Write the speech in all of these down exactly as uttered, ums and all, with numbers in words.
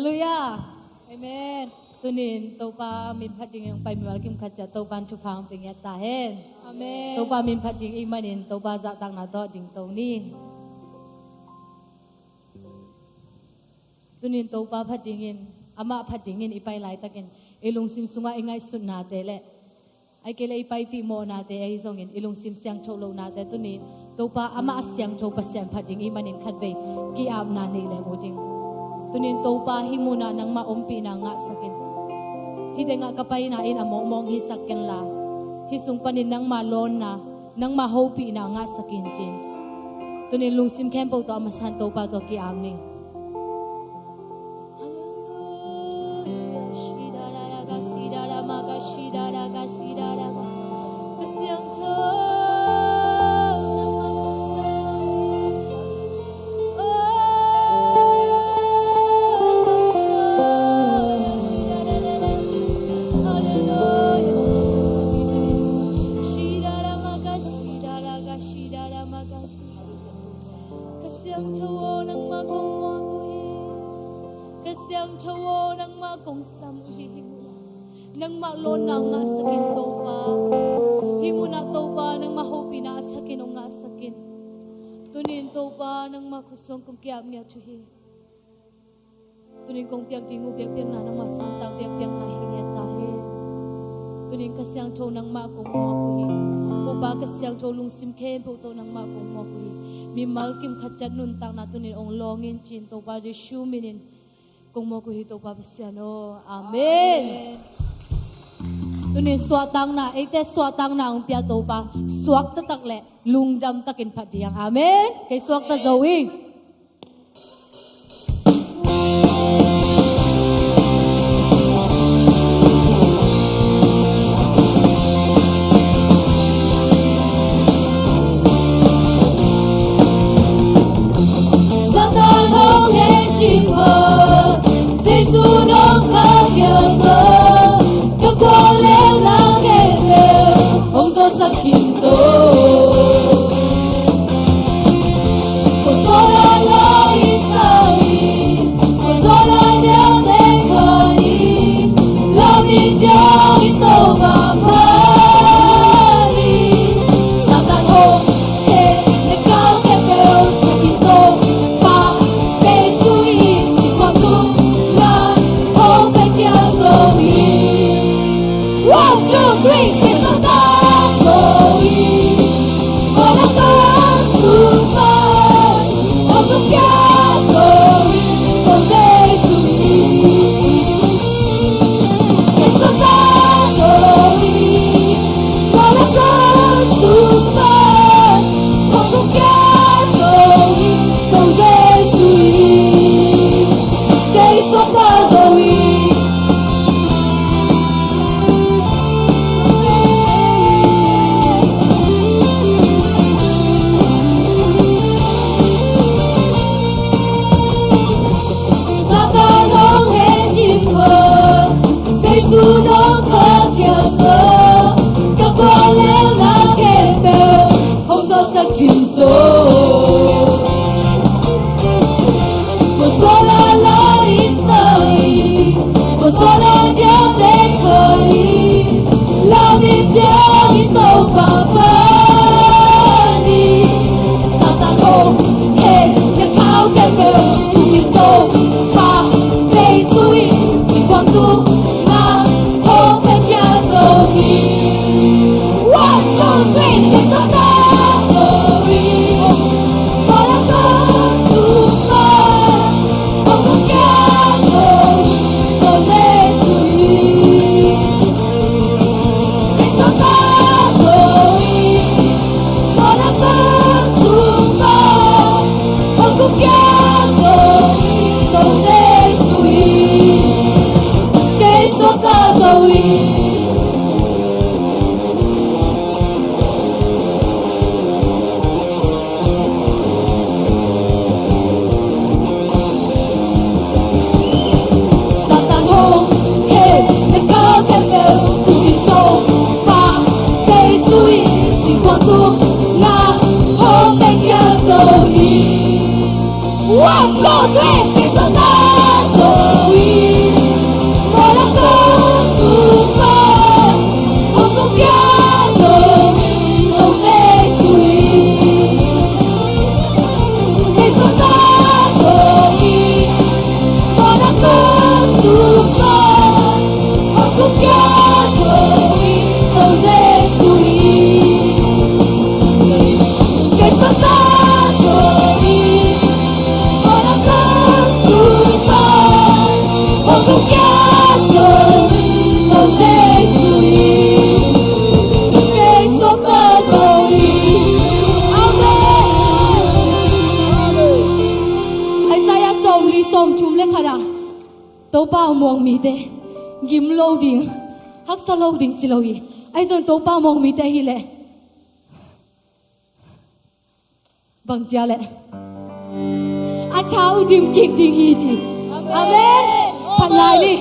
Halleluiah. Amen. Tunin Topa min phat dingin hong pai mimal kim khat ciat Topa in thupha hong pia ngiat ta hen. Amen. Topa min phat ding ahih manin Topa zahtakna tawh dingto ni. Tunin Topa phat dingin, amah phat dingin i pai laitakin i lungsim sungah i ngaihsutnate le ahih kei leh i paipih mawhnate ahi zongin i lungsim siangtho lohnate tunin Topa amah a siangtho Pasian phat ding ahih manin khatvei ki-apna nei leng uh ding. Tunin Topa hih munah nangmah ompihna ngahsak in. Hih tengah ka paina in a mawkmawk hisak kenla, hih sung panin nangmah lawnna, nangmah hopihna ngahsak in ci-in tunin lungsim khempeuh tawh a masa in Topa tawh ki-ap ni. Ka siangtho aw, nangmah kong muak uh hi. Ka siangtho aw, nangmah kong sam uh hi. Hih munah nangmah lawnna ngahsak in Topa. Hih munah Topa nangmah hopihna a thakin hong ngahsak in. Tunin Topa nangmah khut sung kong ki-ap ngiat uh hi. Tunin kong piak ding uh biakpiakna nangmah sangtak biakpiakna hi ngiat ta hen. Tunin ka siangtho nangmah kong muak uh hi. Topa ka siangtho lungsim khempeuh tawh nangmah kong muak uh hi. Mimal kim khat ciat nuntakna tunin hong lawng in ci-in Topa Jesu minin kong muak uh hi Topa Pasian aw. Amen. Tunin suahtakna, eite suahtakna hong pia Topa suak taktak le lungdam takin phat ding. Amen. Kei suakta zo ing. Satan hong hehcip mah, Jesu nong kha kia zo, ka gual lel nak heh peuh hong zawhsak khin zo. Ko zawn a lai in sau in, ko zawn a diau teng khawi in, lam in diau in Topa phat in. Satan hong heh, na kau khempeuh thak in Topa Jesu in, sihkhua tung nang hong pia kia zo hi. One, two, three, kei suakta zo hi. Mawhna ka sung pan hong tung kia zo hi, Topa Jesu hi. Kei suakta zo hi. Mawhna ka sung pan hong tung kia zo hi, Topa Jesu hi. Kei suakta zo hi. Satan hong hehcip mah, Jesu nong kha kia zo, ka gual lel nak heh peuh hong zawhsak khin zo. Ko zawn a lai in sau in, ko zawn a diau teng khawi in, lam in diau in Topa phat in. Satan hong heh, na kau khempeuh thak in Topa Jesu in, sihkhua tung nang hong pia kia zo hi. One, two, three, kei suakta zo hi. Mawhna ka sung pan hong tung kia zo hi, Topa Jesu hi. Kei suakta zo hi. Mawhna ka sung pan hong tung kia zo hi, Topa Jesu hi. Kei suakta zo hi. Satan hong heh, na kau khempeuh thak in Topa Jesu in, sihkhua tung nang hong pia kia zo hi. One, two, three, kei suakta zo hi. Mite gim lo ding, haksa lo ding ci lo hi. Ahi zong Topa mawng mite hi leh bang ci a leh a tha uh dim kik ding hi ci. Amen. Phat lai ni.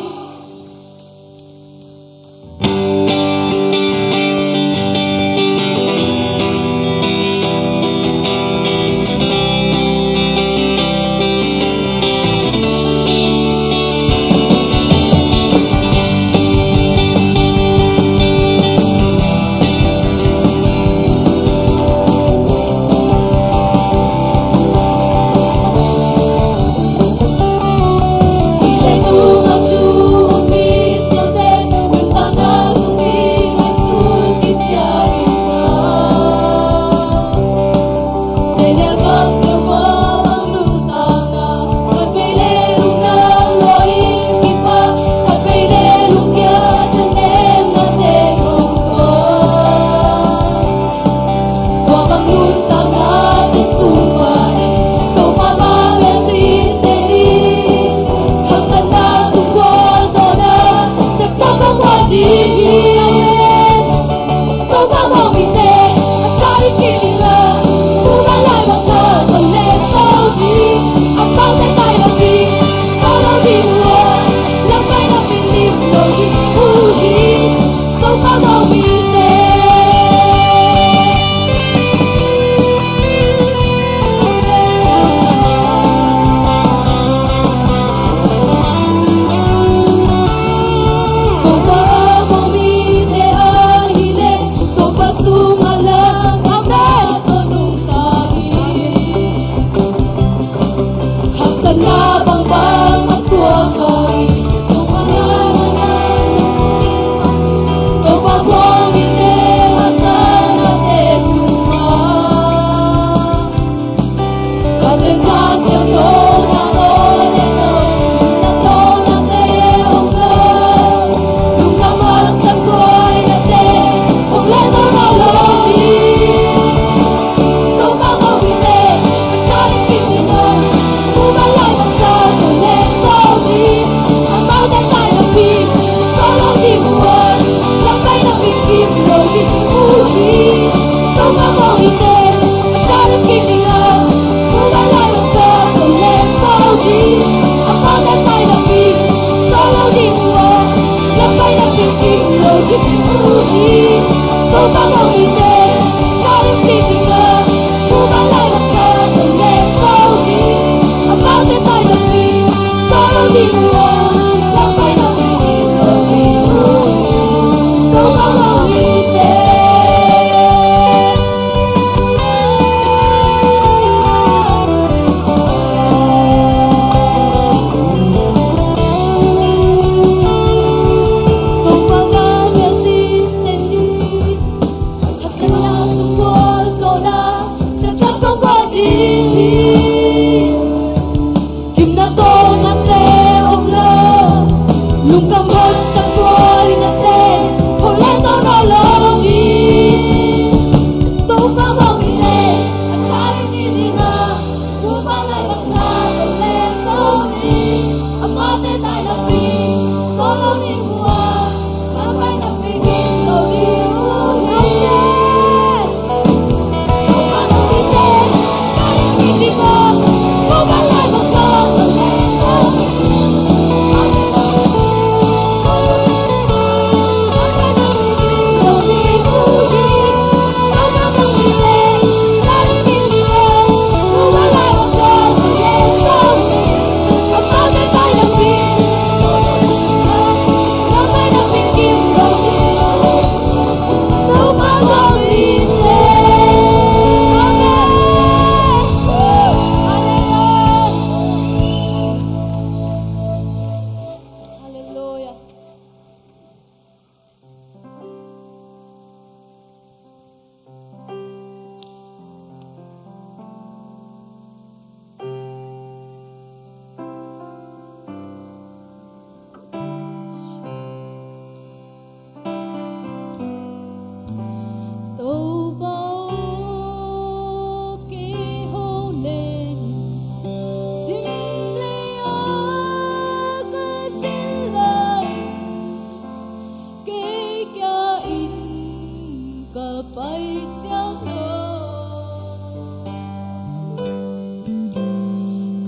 Ka pai siam lo,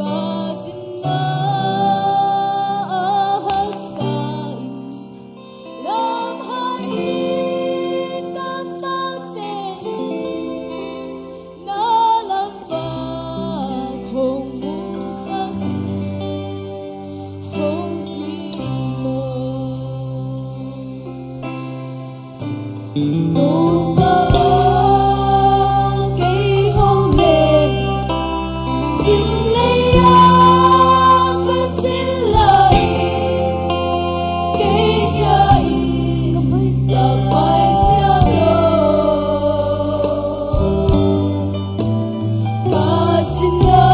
ka sinna a haksa in, lamhai in ka tang se in, na lampak hong musak in, hong zui in maw. Topa aw, kei hong len in, sim lei ah ka sin lai, kei kia in ka pai siam lo. Ka sinna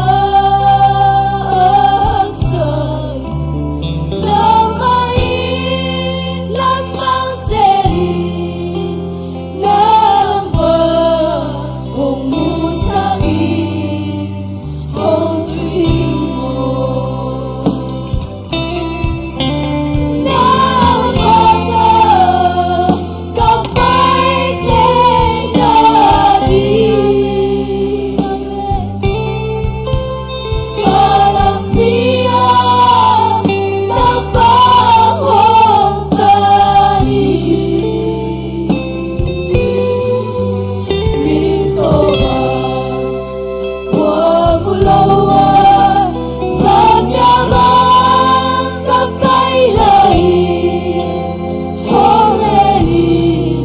a haksa in, lamhai in lampak zel in, na lampak hong musak in, hong zui in maw. Kua mu lo a, Sakiarang ka pai lai, hong len in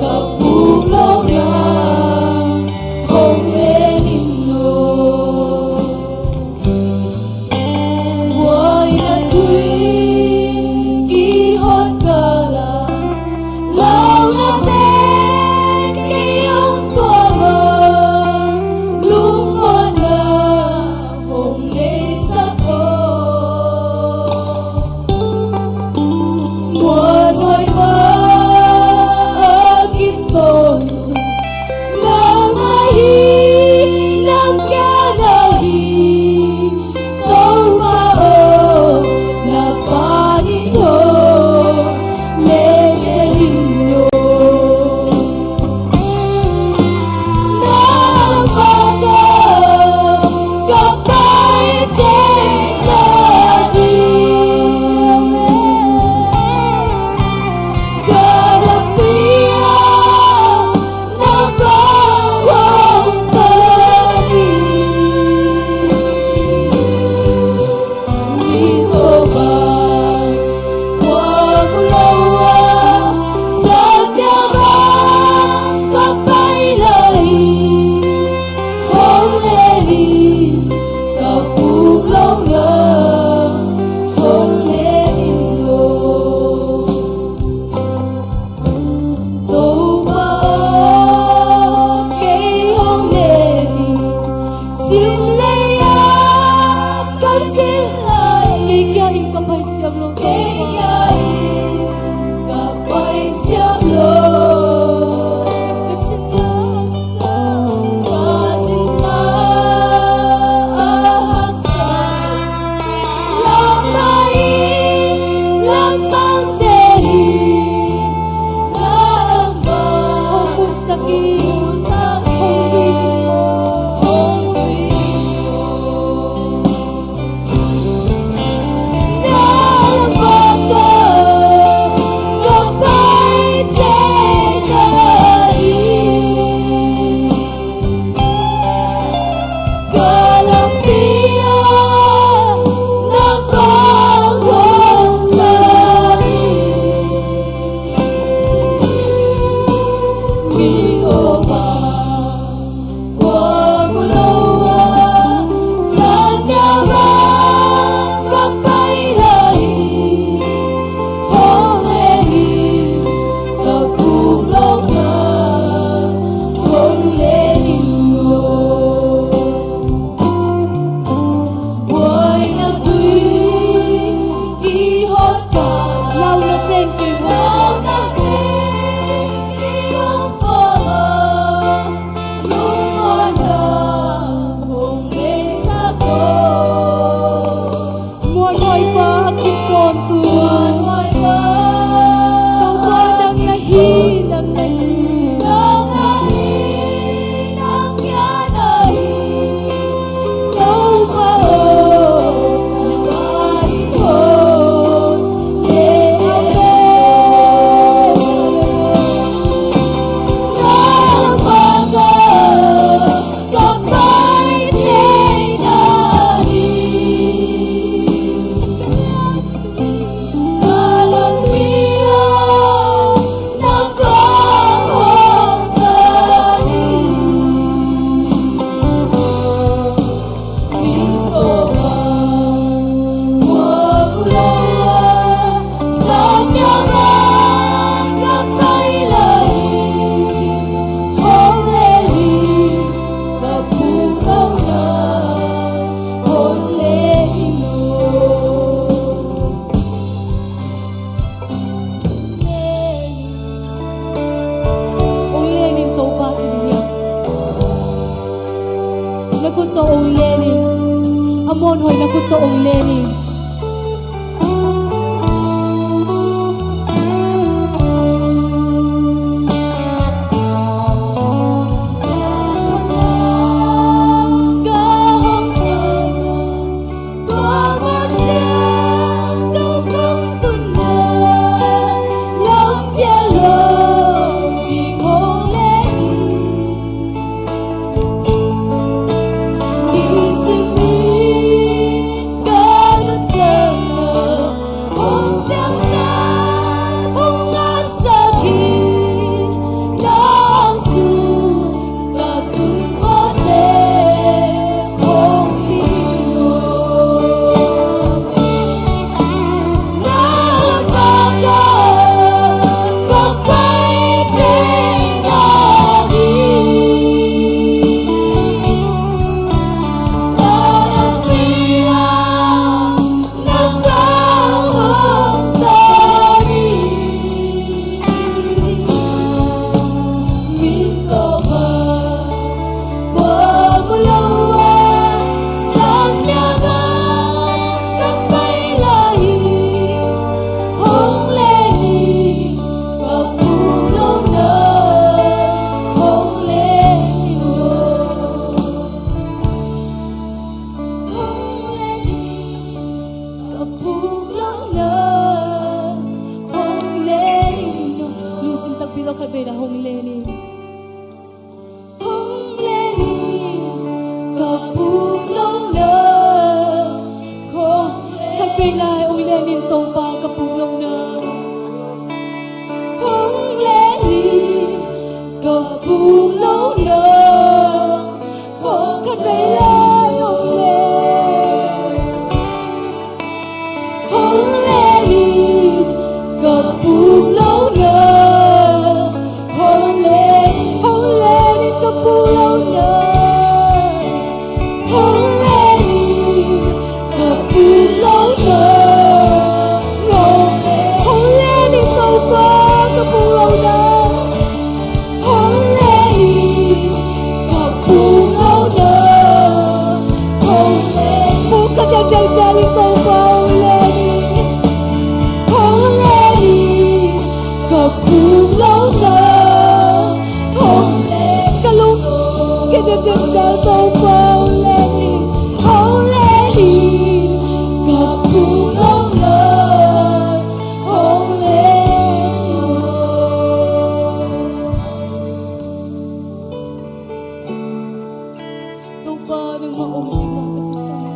ka puk lo na, hong len in aw. Buaina tui kihot kal ah, launa teng kei hong tuam a, lungmuanna hong neisak aw. Muanhuai mah a kitawn, nang ahi, nang kia na hi, Topa aw, na panin hong len in aw. Na lampak ah ka pai thei nading, ka dampi ah na pau hong ta hi. Topa, kua mu lo a, Sakiarang ka pai lai, hong len in ka puk lo na, hong len in aw. Topa aw, kei hong len in, sim lei ah ka sin lai, kei kia in ka pai siam lo, kei kia in ka pai siam lo. Ka sinna a haksa, ka sinna a haksa, lamhai in lampak zel in, na lampak hong musak in, hong zui in, hong zui in aw. Na lampak ah ka pai thei nading, ka lampi ah na pau hong ta hi. Mi aw, Na khut tawh hong len in. Hong len in. Lungsim takpi tawh khat vei la hong len in. Hong len in, ka puk lo na. Hong len in. Khat vei la hong len in Topa, ka puk lo na. Hong len in, ka puk lo na. Hong khat vei la hong len. Hong len in, ka puk lo na. Hong len, hong len in, ka puk lo na. Hong len in, ka puk lo na. Hong len, hong len in, Topa, ka puk lo na. Hong len in, ka puk lo na. Hong len in. Puk ka dangdang zel in Topa hong len in. Hong len in, ka puk lo na. Hong len in. Ka lung, ka dangdang zel Topa hong len in. Hong len in, ka puk lo na. Hong len in. Topa, nangmah om ding a ka kisam.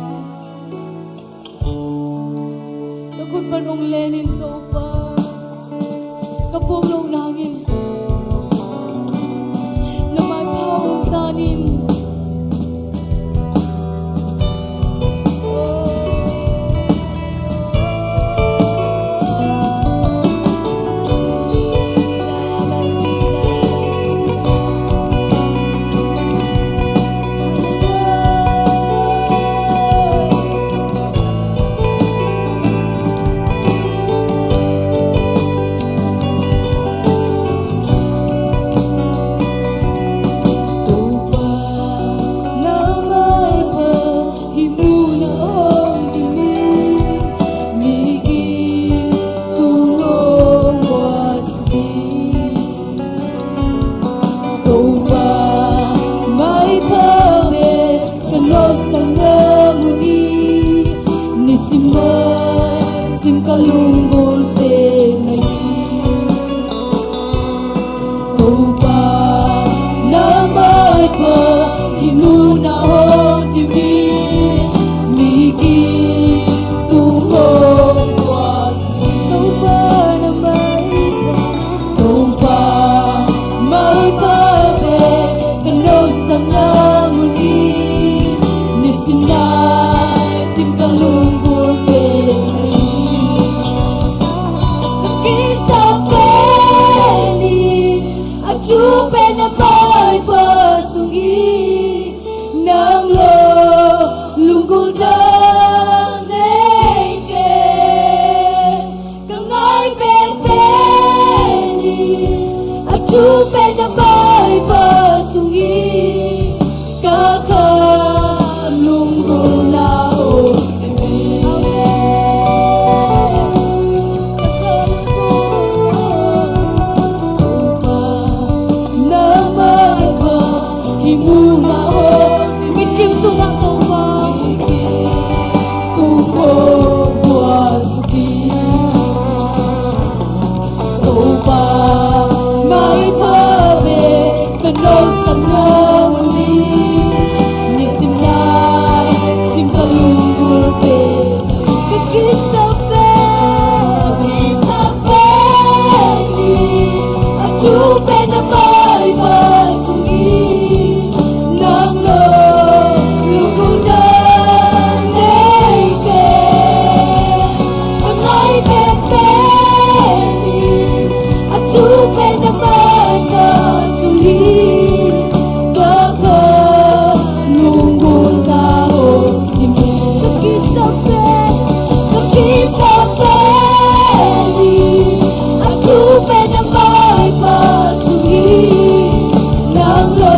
Ka khut pan hong len in Topa. Ka puk loh nangin na maipha hong tan in. Topa, na maipha hih mun ah hong dim in, miging tung hong puak suk in. Topa, maipha pen ka nopsakna mun hi, nisim maisim ka lunggulh pen na hi. Topa, na maipha hih mun ah hong dim in, miging tung hong puak suk in. Topa, na maipha, Topa, maipha pen ka nopsakna mun hi, nisim maisim ka lunggulh pen na hi. Ka kisap pen hi, a thu pen na maipha sung hi, nang lo lunggulh dang nei kei. Ka ngai pen pen hi, a thu pen na maipha sung hi, ka kha lunggulhna hong Sang na uni, nisim lai sim ka lunggulh pen, ka kisap pen, kisap pen hi. A thu pen a maipha sung hi. Nang lo lunggulh dan nei kei. A ngai pen pen hi. A thu pen a maipha sung hi. Ka ka lunggulhna hong dim hi. Ka kisap pen, ka kisap pen hi. A thu pen a maipha sung hi. Nang lo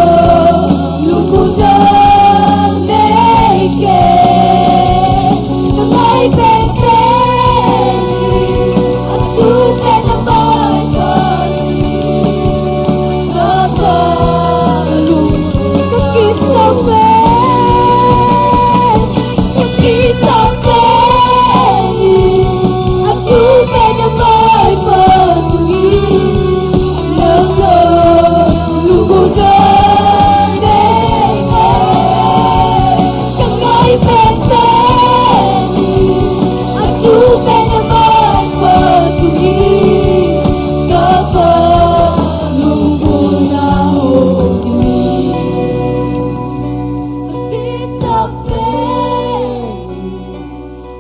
lunggulh dan nei kei. Ka ngai pen pen hi. A thu pen a maipha sung hi. Ka ka lung, ka kisap pen, ka kisap pen hi. A thu pen a maipha sung hi. Nang lo lunggulh dan nei kei. Ka ngai pen pen hi. A thu pen a maipha sung hi. Ka ka lunggulhna hong dim hi. Ka kisap pen hi.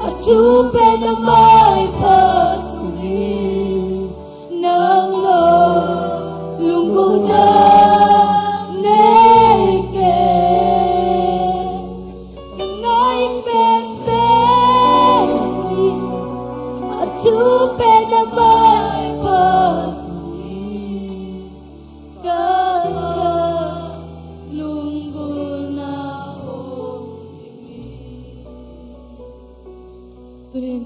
A thu pen a maipha sung hi. Nang lo lunggulh dan nei kei. Ka ngai pen pen hi. A thu pen a maipha sung hi. Ka ka lunggulhna hong dim hi. Tuni in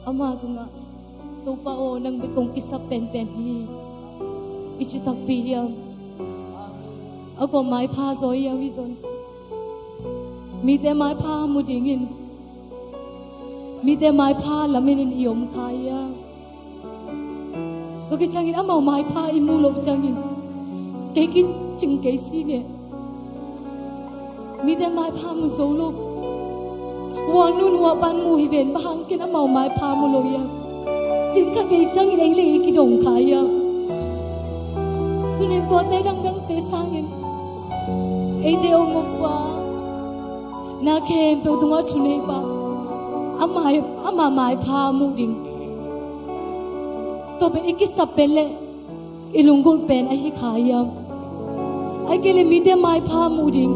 ama tungah, Topa aw, nang bek kong kisap penpen hi, i ci takpi hiam? A kuamah maipha zaw hiam hi zong? Mite maipha mu dingin, mite maipha lamen in i om kha hiam? Tua khit ciangin amau maipha i muh loh ciangin kei kicing kei si nge. Mite maipha mu zo lo. Hua nun hua pan mu hi ven, bang hang ken amau maipha mu lo hiam? Cin khat vei ciangin ei le ei kidong kha hiam? Tuni in tuate dangdangte sangin eite hong ukpa, na khempeuh tungah thuneipa, ama, ama maipha muh ding. Tua pen i kisap pen le i lunggulh pen ahi kha hiam? Ahih kei leh mite maipha muh ding,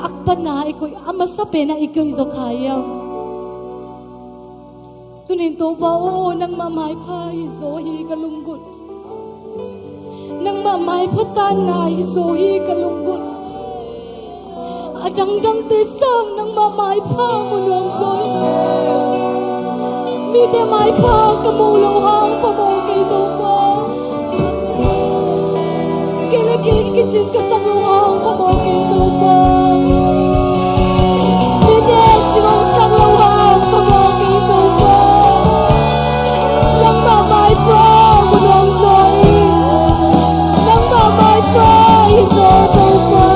a panna i koih, a masa pen ah i koih zaw kha hiam? Tuni in Topa aw, nangmah maipha hi zaw hi ka lunggulh. Nangmah maipha tanna hi zaw hi ka lunggulh. A dangdangte sang nangmah maipha mu nuam zaw hi. Mite maipha ka muh loh hang phamawh kei Topa. Kei le kei kicin ka sak loh hang phamawh kei Topa. Mite cing hong sak loh hang phamawh kei Topa. Nangmah maipha mu nuam zaw hi. Nangmah maipha hi zaw Topa.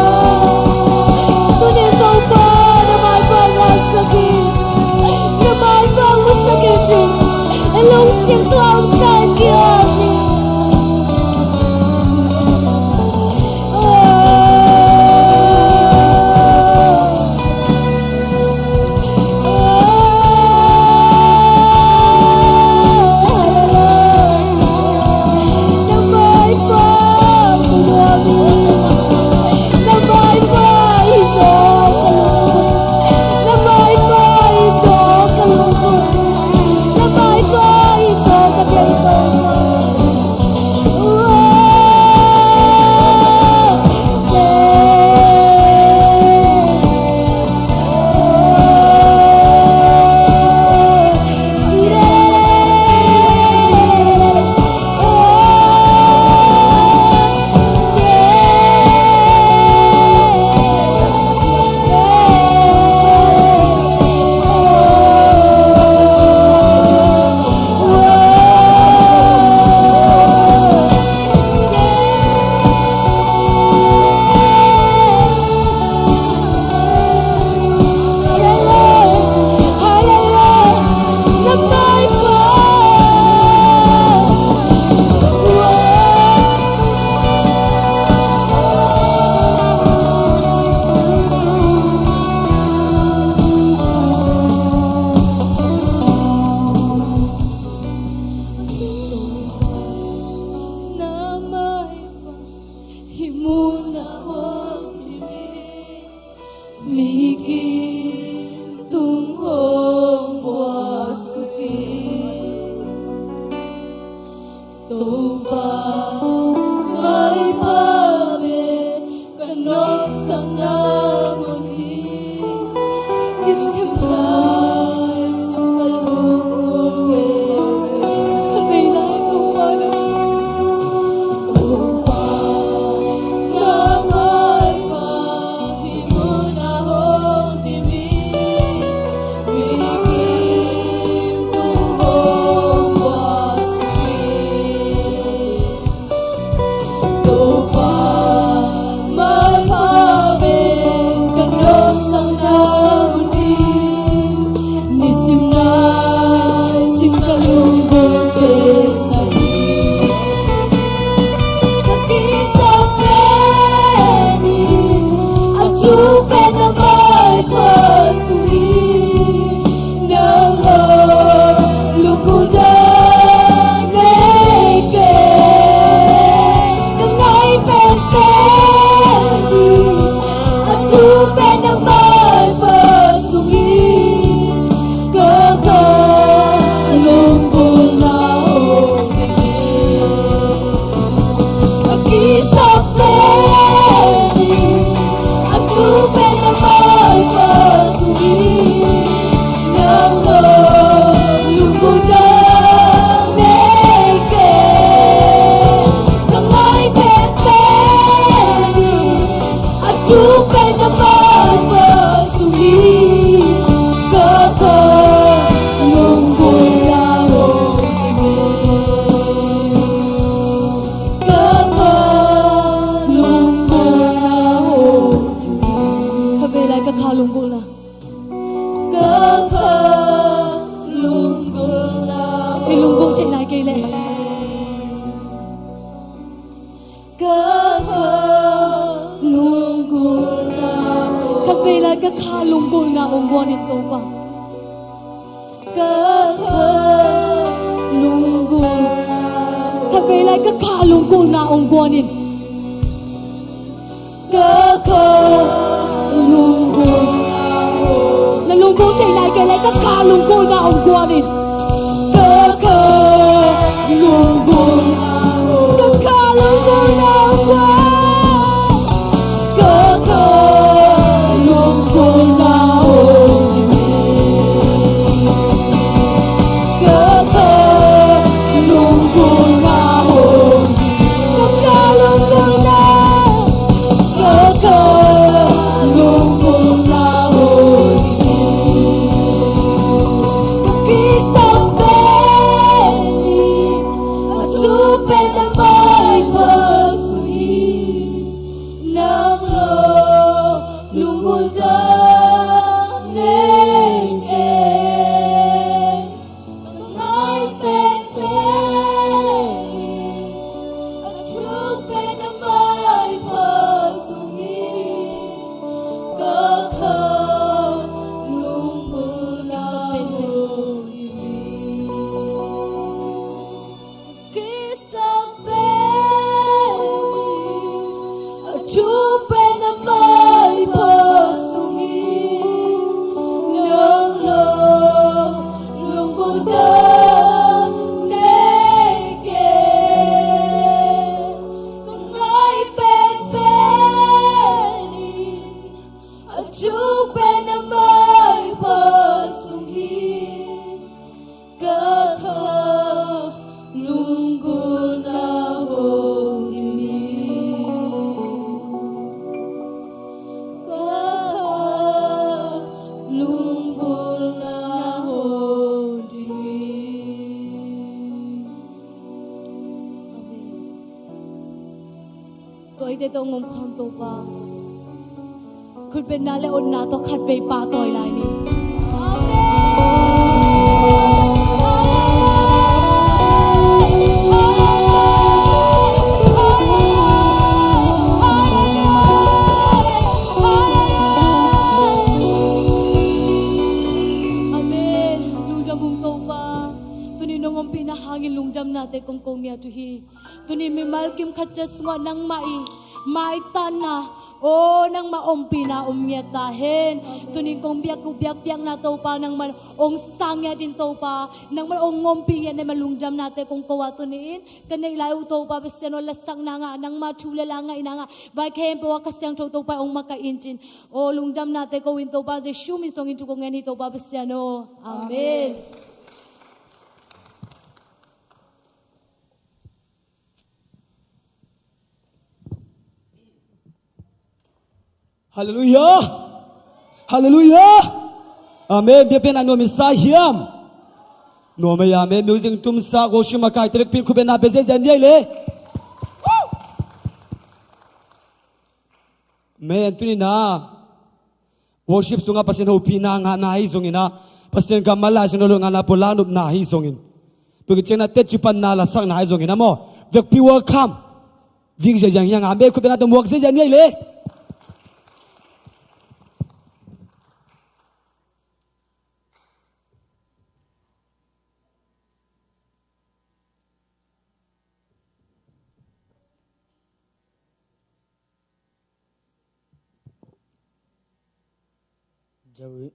Tuni Topa, na maipha ngahsak hi. Na maipha ngahsak hi cin, i lungsim sung a om sa in kiam hi. Mun a hong dimi, mi kim tung hong buak suk hi. Topa maipha bek ka nopsakna mun hi. Nisim lai sim ka lungkung hi. Khatvei lai Topa na, Topa na maipha hi. Mun a hong dimi, mi kim tung hong buak suk hi. Topa maipha bek ka nopsakna mun hi. Nisim lai sim ka lungkung hi. Ka kisap pen hi, a thuk pen na maipha suk hi. Nang lo lungkung dang nei kei. Ka ngai pen pen hi, a thuk pen na maipha suk hi. Ka ka lungkung na hong dimi, ka kisap pen hi, a thuk pen na maipha suk hi. Nang lo lungkung dang nei kei. Ka ngai pen pen hi, a thuk pen na maipha suk hi. Ka ka lungkung na hong dimi, ka ka lungkung na hong dimi. Khatvei lai ka ka lungkung na, ka ka lungkung na. Ei lungkung theih nai kei leh. Ka ka lungkung na. Khatvei lai ka ka lungkung na hong guan in Topa. Ka ka lungkung na. Khatvei lai ka ka lungkung na hong guan in. Ka ka lungkung na hong. Na lungkung theih nai kei leh ka ka lungkung na hong guan in. Ka ka lungkung na hong. Ka ka lungkung na hong guan. Ka ka lungkung na hong. Ka ka lungkung na hong. Ka ka lungkung na. Ka ka lungkung na hong. Ka kisap pen hi, a thuk pen na maipha suk hi. Nang lo lungkung dang nei kei. Ka ngai pen pen hi, a thuk pen na maipha suk hi. Ka ka lungkung na hong dimi, kisap pen hi, a thuk pen na maipha suk hi. Nang lo lungkung dang nei kei. Ka ngai pen pen hi, a thuk pen na maipha suk hi. Ka ka lungkung na hong dimi, ka ka lungkung na hong dimi. Amen. Tua eite tawh hong om khawm Topa, khutbetna le otna tawh khatvei pahtawi lai ni. Amen. Amen. Lungdam ung Topa. Tuni nong ompihna hangin lungdamnate kong ko ngiat uh hi. Tuni mi Malkim khat ciat sungah nangmah i maitanna, aw, nangmah ompihna om ngiat ta hen. Tunin kong biak uh biakpiakna Topa nangmah hong sang ngiat in Topa, nangmah hong ompih ngiat na ma lungdamnate kong ko a tunin ka neih lai uh Topa Pasian aw, lasakna ngah, nangmah thu le la ngaihna ngah vai khempeuh ah Kha Siangtho Topa hong makaih in cin, aw, lungdamnate ko in Topa Jesu min suangin thu kong ngen hi Topa Pasian aw. Amen. Halleluiah. Halleluiah. Amen. Biakpiakna nuam i sa hiam? Nuam ei. Amen. Music tumsak, worship makaite bekpin khut bengna pia ziahziah ni ei le. Amen. Tuni na worship sungah Pasian hopihna ngahna hi zongin ah, Pasian kammal Lai Siangtho lo ngahna pua la nopna hi zongin, tua kici ciangin ah tetci panna lasakna hi zongin ah maw, vekpi welcome. Vik ziahziah hi hang a, amen. Khut bengna tawh muak ziahziah ni ei le. Jere-,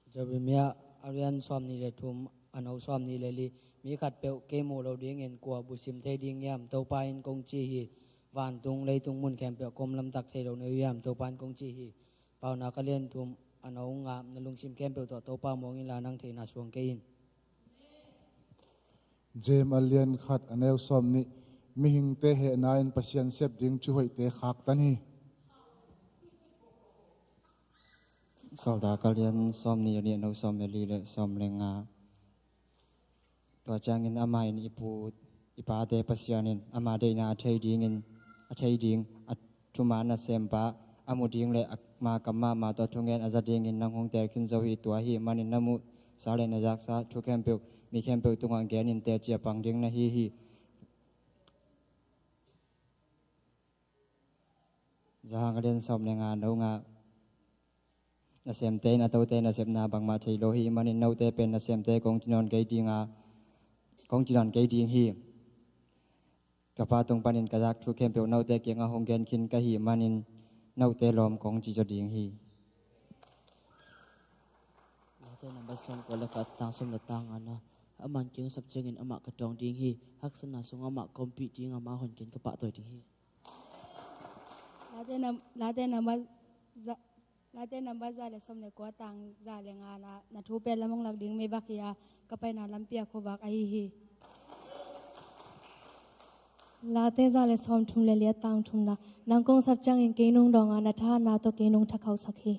Jeremiah a lian sawmnih le thum, a no sawmnih le li. Mi khatpeuh kei muh loh dingin kua busim thei ding hiam? Topa in kong ci hi. Vantung leitung mun khempeuh ah ka om lamtak thei lo na hi uh hiam? Topa in kong ci hi. Paunak a lian thum, a no nga, na lungsim khempeuh tawh Topa muang inla nang theihna suang kei in. James a lian khat, a neu sawmnih. Mihingte hehna in Pasian sep ding thuhoihte khaktan hi. Sawltak a lian sawmnih le nih, a no sawm le li le sawm le nga. Tua ciangin amah in, i pu i pate Pasian in ama deihna a thei dingin, a thei ding, a thuman nasempa a mu ding le ama kam mahmah tawh thungen a za dingin nang hong teel khin zo hi. Tua ahih manin na muhsa le na zaksa thu khempeuh mi khempeuh tungah genin teci a pang ding na hi hi. Johan a lian sawm le nga, no nga. Nasemte in a tote nasepna bangmah thei lo hi. Hih manin note pen nasemte kong ci nawn kei ding a, kong ci nawn kei ding hi. Ka Pa tung panin ka zak thu khempeuh note kiangah hong gen khin ka hih manin note lawm kong ci zaw ding hi. Late nambat sawmkua le khat, tang sawm le tang ngana. Aman kei hong sap ciangin amah ka tawng ding hi. Haksatna sungah amah ka ompih ding a, amah honkin ka pahtawi ding hi. Late nam-, Late nambat za-, Late nambat za le sawm le kua, tang za le ngana. Na thu pen lam hong lak ding meivak hi a, ka paina lampi a khuavak ahi hi. Late za le sawmthum le li, a tang thumna. Nang kong sap ciangin kei nong dawng a, na thahatna tawh kei nong thakhauhsak hi.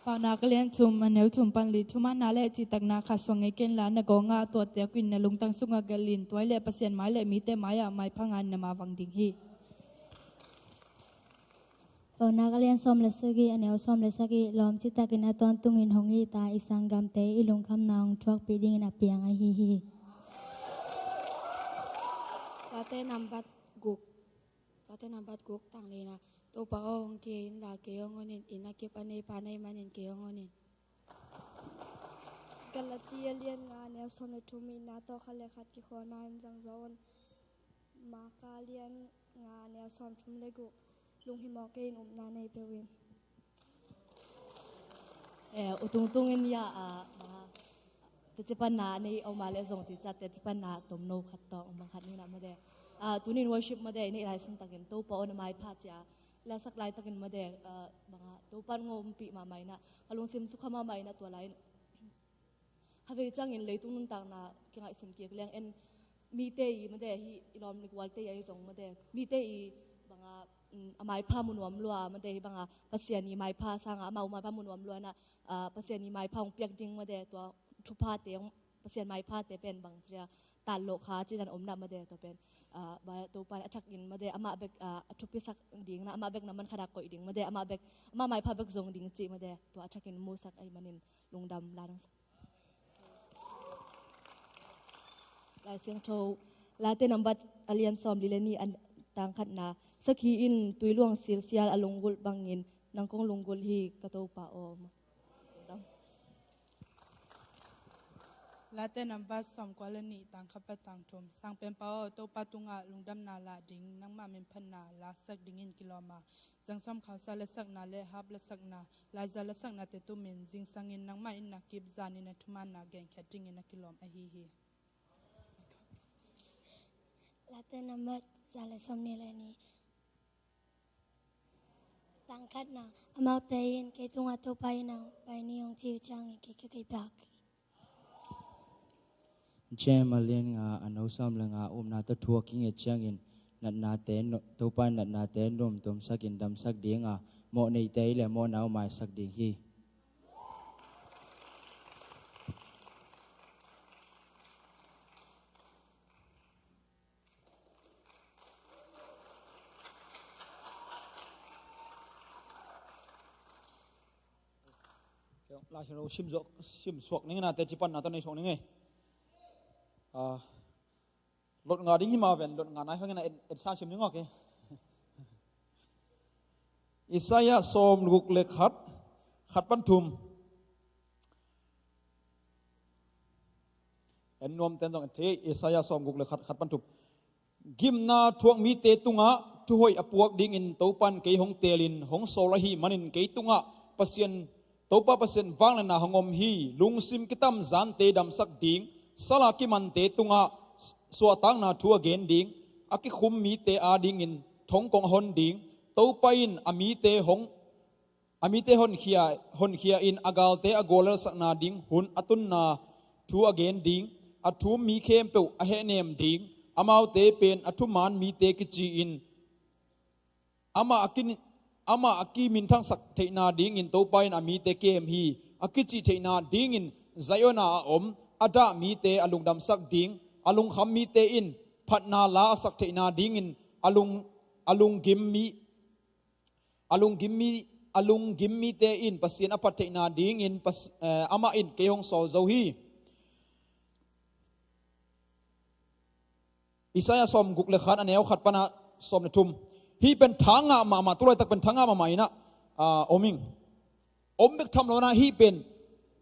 Paunak a lian thum, a neu thum pan li. Thumanna le cihtakna khahsuah ngei kenla, na gawng ah tuahpiak in, na lungtang sungah gelh in. Tua hi leh Pasian mai le mite mai-ah maipha ngan na mavang ding hi. Paunak a lian sawm le sagih, a neu sawm le sagih. Lawm citakin a tawntungin hong hih ta, i sanggamte i lungkhamna hong thuakpih dingin a piang ahi hi. Late nambat guk. Late nambat guk, tang lina. Topa aw, hong kihei inla kei hong hon in, inn a kip a neipa na hih manin kei hong hon in. Galati a lian nga, a neu sawm le thum. Itna tawh khat le khat kikholhna in zangzaw un. Marka a lian nga, a neu sawmthum le guk. Lunghimawh kei in, upna nei peuh in. Eh, u tungtungin ya, ah, ah, teci panna nei om a leh zong tua ciang teci panna tomno khat tawh bang khat ni na made. Ah, tunin worship made, i neih lai santakin Topa aw na maipha ci-a i lasak laitakin made, ah, banga Topa in hong ompih mahmah in ah, ka lungsim sukha mahmah in ah, tua lai-in khavei ciangin leitung nuntakna kingaihsun kik leng en, mite i made, hih i lawm le gualte i ahi zong made, mite i banga, um, a maipha mu nuam lua made, hih banga Pasian i maipha sanga amau maipha mu nuam lua na, ah, Pasian i maipha hong piak ding made, tua thuphate hong, Pasian maiphate pen bangci a tatlawh kha ci dan om na made, tua pen, ah, ba, Topa in a thakin made, amah bek, ah, a thupisak ding na, amah bek na man khat ah koih ding made, amah bek, amah maipha bek zong ding cih made, tua a thakin musak ahih manin lungdam la nang sa. Lai Siangtho, Late nambat a lian sawmli le nih, a tang khatna. Sakhi in tui luang silsial a lunggulh bangin nang kong lunggulh hi, ka Topa aw. Late nambat sawmkua le nih, tang khat pan tang thum. Sangpenpa aw, Topa tungah lungdamna lah ding, nangmah minphatna laksak dingin kilawm a, zang sawm khausa lasakna le harp lasakna, laiza lasaknate tumin, zingsangin nangmah in na kip, zanin na thumanna genkhiat dingin na kilawm ahi hi. Late nambat za le sawmnih le nih, tang khatna, amaute in kei tungah Topa in a pai ni hong ci uh ciangin kei ka kei pak. Jeremiah lian nga, a neu sawm le nga, upna tawh thu a kinget ciangin natnate no-, Topa in natnate nuamtuamsakin damsak ding a, mawh neite le mawhna uh maisak ding hi. Lai Siangtho sim suak, sim suak ning na, teci panna tawh nei suak ning e. Ah, lot nga ding hi ma ven, lot nga nai khang na et, et sa sim ning ok e. Isaiah sawm guk le khat, khat pan thum. En nuam ten zong en thei, Isaiah sawm guk le khat, khat pan thum. Gimna thuak mite tungah thuhoih a puak dingin Topan kei hong teelin hong sawl ahih manin kei tungah Pasian, Topa Pasian vangliatna hong om hi. Lungsim kitam zante damsak ding, sala kimante tungah suahtakna thu a gen ding, a kikhum mite adingin thongkong a hon ding, Topa in a mite hong a mite honkhia, honkhia in a galte a guallelsakna ding hun a tunna thu a gen ding, a thum mi khempeuh a hehnem ding, amaute pen a thuman mite kici-in amah a kin-, amah a kiminthangsak theihna dingin Topa in a mite kem hi. A kicih theihna dingin Zion ah a om, a dah mite a lungdamsak ding, a lungkham mite in phatna la a sak theihna dingin a lung, a lunggim mi, a lunggim mi, a lunggim mite in Pasian a phat theihna dingin Pas-, eh, amah in kei hong sawl zo hi. Isaiah sawm guk le khat, a neu khat pana sawm le thum. Hih pen tha ngah mahmah, tulaitak pen tha ngah mahmah inah, ah, om ing. Om bek tham lo na, hih pen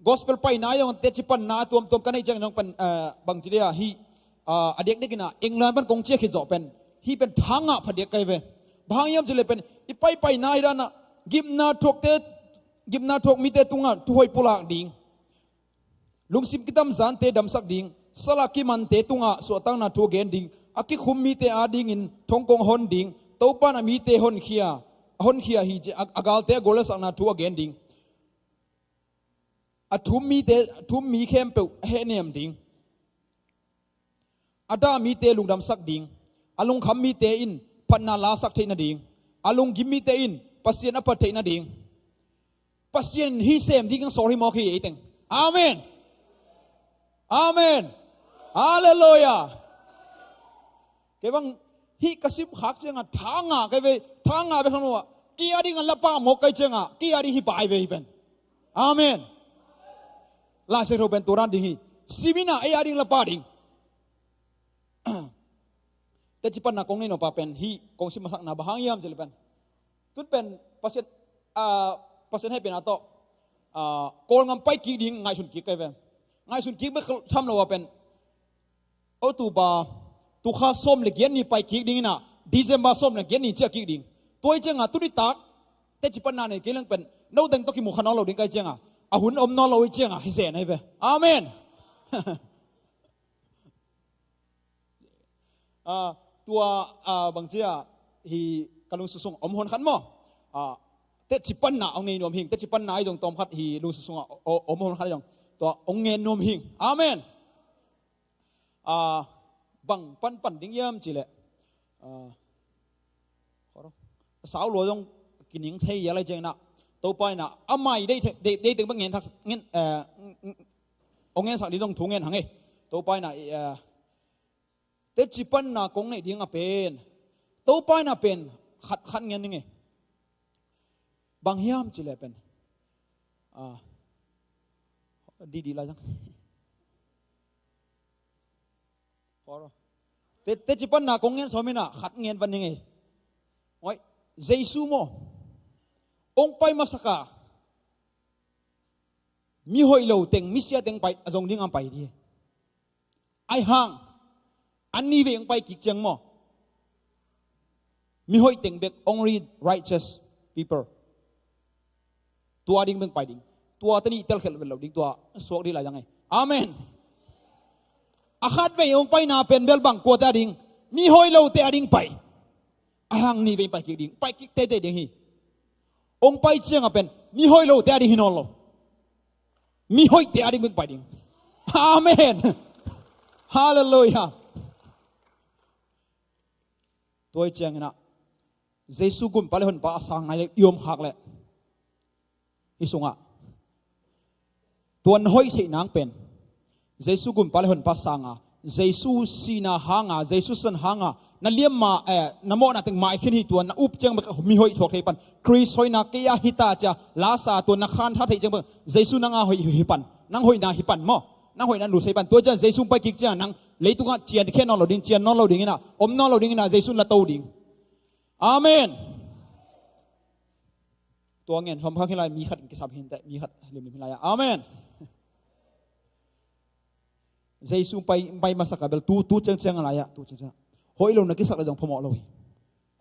gospel paina zong teci panna a tuamtuam ka neih ciang zong pen, eh, bangci dia hih, ah, a diakdiak inah England pan kong ciah khit zawh pen hih pen tha ngah phadiak kai ve. Bang hang hiam cih leh pen i paipaina hi danah gimna thuakte, gimna thuak mite tungah thuhoih pulak ding, lungsim kitam zante damsak ding, sala kimante tungah suahtakna thu a gen ding, a kikhum mite adingin thongkong a hon ding, Topan a mite honkhia, a honkhia hi ci a, a galte a guallelsakna thu a gen ding. A thum mite, a thum mi khempeuh a hehnem ding. A dah mite lungdamsak ding. A lungkham mite in phatna lasak theih nading. A lunggim mite in Pasian a phat theih nading. Pasian in hih sem ding hong sawl hi mawk hi ei teng. Amen. Amen. Halleluiah. Kei bang hih ka sim khak ciangah tha ngah kai ve, tha ngah ve khang lo ah. Kei a ding a lapa mawk kai ciangah kei a ding hi pai ve hi pen. Amen. Lai Siangtho pen tua dan ding hi. Sim inah ei a ding lapa ding. Teci panna kong nei nop a pen hih kong sim masakna bang hang hiam cih leh pen, tun pen Pasian, ah, Pasian hehpihna tawh, ah, Kawlgam pai kik ding ngaihsun kik kai ve. Ngaihsun kik bek tham lo a pen October, tu kha sawm le giat ni pai kik ding inah, December sawm le giat ni ciah kik ding. Tua hi ciangah tuni tak teci panna nei kei leng pen no teng tawh kimu kha nawn lo ding kai ciangah, a hun om nawn lo hi ciangah hi zen ahi ve. Amen. Ah, tua, ah, bangci a hi ka lungsim sung om hon khat maw? Ah, teci panna ong nei nuam hing, teci panna ahi zong tawm khat hi lungsim sungah o-, om hon khat ahi zong tua ong ngen nuam hing. Amen. Ah, bang panpan ding hiam cih leh, ah, sau lua zong kining thei a lai ciang inah Topa inah a mai deih, deih, deih teng bang ngen thak, ngen, eh, ong ngensak ding zong thu ngen hang e. Topa inah, eh, teci panna kong neih ding a pen, Topa inah pen khat, khat ngen ning e. Bang hiam cih leh pen, ah, didi lai zang. Te, teci panna kong ngen sawm inah khat ngen van ning e. Oi, Jesu maw? Ong pai masak a, mi hoih lo teng, mi sia teng pai, a zong ding a pai dih. Aihang, an ni vei hong pai kik ciang maw, mihoih teng bek, only righteous people. Tua ding bek pai ding. Tua tani telkhelh vet lo ding, tua suak dih lai zang e. Amen. A khat vei hong paina pen bel bang, kuate a ding? Mihoih lote a ding pai. Aihang ni vei pai kik ding, pai kik teitei ding hi. Hong pai ciang a pen mihoih lote a ding hi nawn lo. Mihoihte a ding bek pai ding. Amen. Halleluiah. Tua hi ciangin ah, Jesu gumpa le honpa a sang nai le i om khak leh, hih sungah tua na hoih theih nang pen Jesu gumpa le honpa sanga, Jesu sihna hanga, Jesu san hanga na liamma, eh, na mawhna teng maikhin hi. Tua na up ciang bek mihoih thuak thei pan. Khrist hoihna kei ah hi ta cia, lasa tua na khantha theih ciang bek Jesu nanga hoih hi pan. Nang hoihna hi pan maw. Nang hoihna lusei pan. Tua ciang Jesu pai kik ciang nang leitungah cian khe nawn lo ding, cian nawn lo ding inah, om nawn lo ding inah, Jesu la to ding. Amen. Tua ngen hawm khak hi lai, mi khat in kisam hi inteh, mi khat limlim hi lai ah. Amen. Jesu pai, pai masak a bel tu, tu ciangciang a lai ah, tu ciangciang. Hoih lo na kisak le zong phamawh lo hi.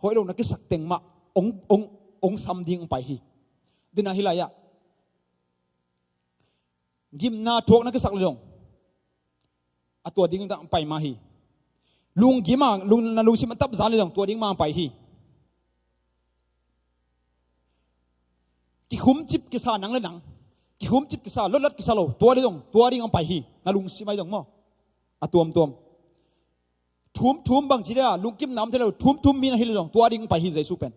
Hoih lo na kisak teng mah ong, ong, ong sam ding ong pai hi. Dina hi lai ah. Gimna thuak na kisak le zong, a tua ding ong pai mah hi. Lunggim a, lung, na lungsim a tap zan le zong, tua ding mah ong pai hi. Kikhumcip kisa nang le nang, kikhumcip kisa, lotlat kisa lo, tua ding zong, tua ding ong pai hi. Na lungsim ah zong maw, a tuamtuam. Thumthum bang ci dia, lungkimna om thei lo, thumthum mi na hi le zong, tua ding ong pai hi Jesu pen.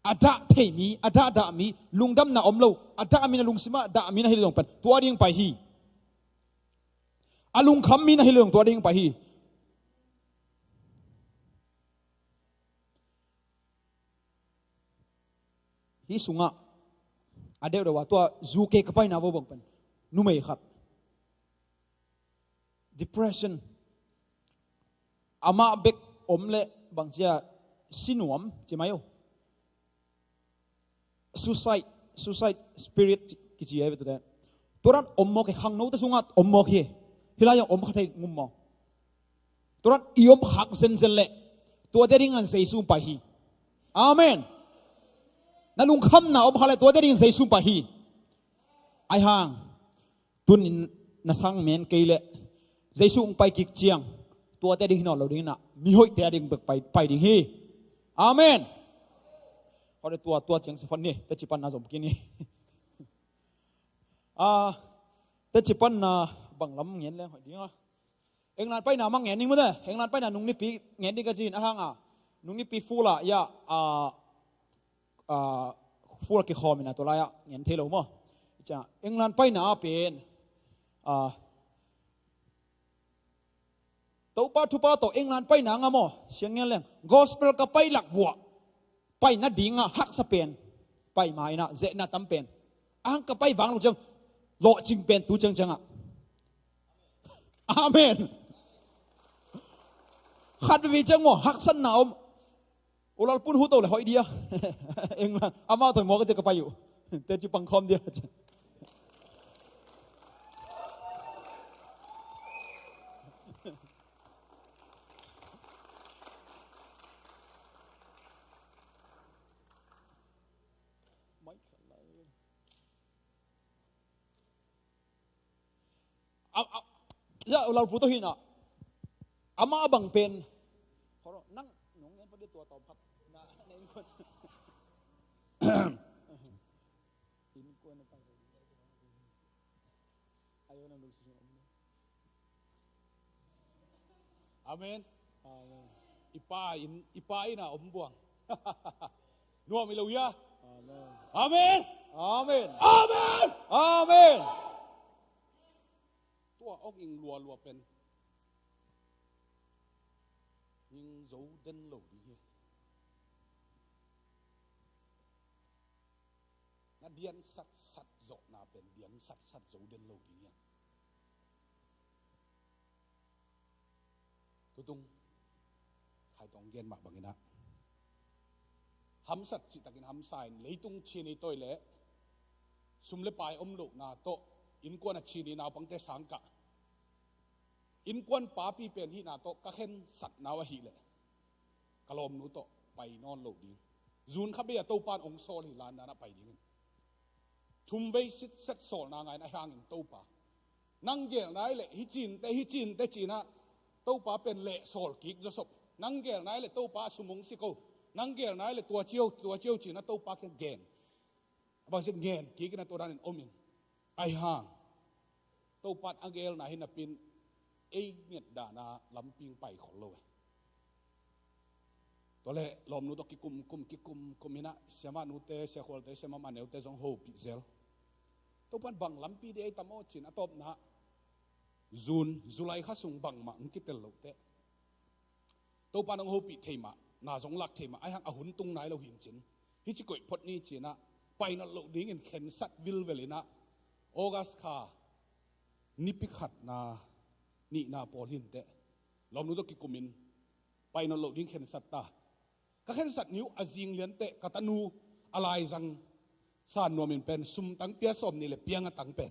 A dah thei mi, a dahdah mi, lungdamna om lo, a dah mi, na lungsim ah dah mi na hi le zong pen, tua ding ong pai hi. A lungkham mi na hi le zong, tua ding ong pai hi. Hih sungah a deuhdeuh a tua U K ka paina vo bang pen, numei khat, depression, amah bek om leh bang cia, si nuam ci mai uh. Suicide, suicide spirit kici hi ve tuate. Tua dan om mawk hi, khangnote sungah om mawk hi. Hih lai ah om kha thei ngum maw. Tua dan i om khak zenzen leh, tuate ding ah Jesu ong pai hi. Amen. Na lungkhamna om khak leh, tuate ding ah Jesu ong pai hi. Aihang, tuni-in na sang men kei leh, Jesu ong pai kik ciang, tuate ding hi nawn lo ding inah, mihoihte a ding bek pai, pai ding hi. Amen. Hau le tua, tua ciang sifon ni, teci panna zom kik ni. Ah, teci panna bang lam ngen leng hoih ding a. England paina mah ngen ding maw te. England paina nung nipi ngen ding ka ci in, ahang a, nung nipi full ah, ya, ah, ah, full ah kikhawm inah, tua lai ah ngen thei lo maw. Cia, England paina ah pen, ah, Topa thupha tawh England paina ngam aw, siang ngen leng. Gospel ka pai lak vuah, pai nadingah haksa pen, pai ma inah zehna tam pen. Ang ka pai vang lo ciang, lawhcing pen tu ciangciangah. Amen. Khat veve ciang aw, haksatna om. U Lalpun hu to le hoih dia. England, amah tawh mawk a cia ka pai uh. Teci pang khawm dia. A, a, ya, u Lalpu tawh hi inah. Amah a bang pen. Khoro, nang, nong ngen pah dia tua tawm khat. Na, na innkuan. Innkuan na pai. Ayo na lungsi. Amen. Amen. I pa in, i pa in a om buang. Nuam hi lo hia? Amen. Amen. Amen. Amen. Amen. Tua ong ing lualua pen, ing zo den lo ding hi. Na diansatsat zawhna pen diansatsat zo den lo ding hi. Tutung Khai Tong gen mah bangin ah, hamsat cihtakin hamsa in, leitung chin i toi leh sum le pai om lohna tawh innkuan a chin i naupangte sang kah, Innkuan papi pen hihna tawh ka khensatna uh ahih leh ka lawmnu tawh pai nawn lo ding. Zun kha bei a Topa in hong sawl hi, landan ah pai dingin. Thumvei sitset sawlna ngai in, ahi hangin Topa, nang geelna ih leh hi cin teh, hi cin teh ci-in ah Topa pen leh sawl kik zawsop. Nang geelna ih leh Topa, a sum hong si ko. Nang geelna ih leh tua ci o, tua ci o ci-in ah Topa kiang gen. A bangci ngen kik in ah tua danin om in. Ahi hang Topa in a geelna hi napi-in ei nget dan a lampi hong pai khol lo e. Tua leh lawmnu tawh kikum kum, kikum kum in ah, siamah nute, siakhualte, siamah neute zong hopih zel. Topa in bang lampi ding ei tam aw ci-in a tawpna, June, July kha sung bangmah hong kitel loh teh, Topa in hong hopih thei mah, na zong lak thei mah, ahi hang a hun tung nai lo hi in cin, hih ci koih phot ni ci-in ah, pai nawn loh dingin khensat vilvel in ah, August kha nipi khatna, nihna pawl hi in teh, lawmnu tawh kikum in pai nawn loh ding khensat ta. Ka khensat ni uh a zing lian teh ka tanu a laizang San Nuam in pen sum tang pia sawm nih leh piang a tang pen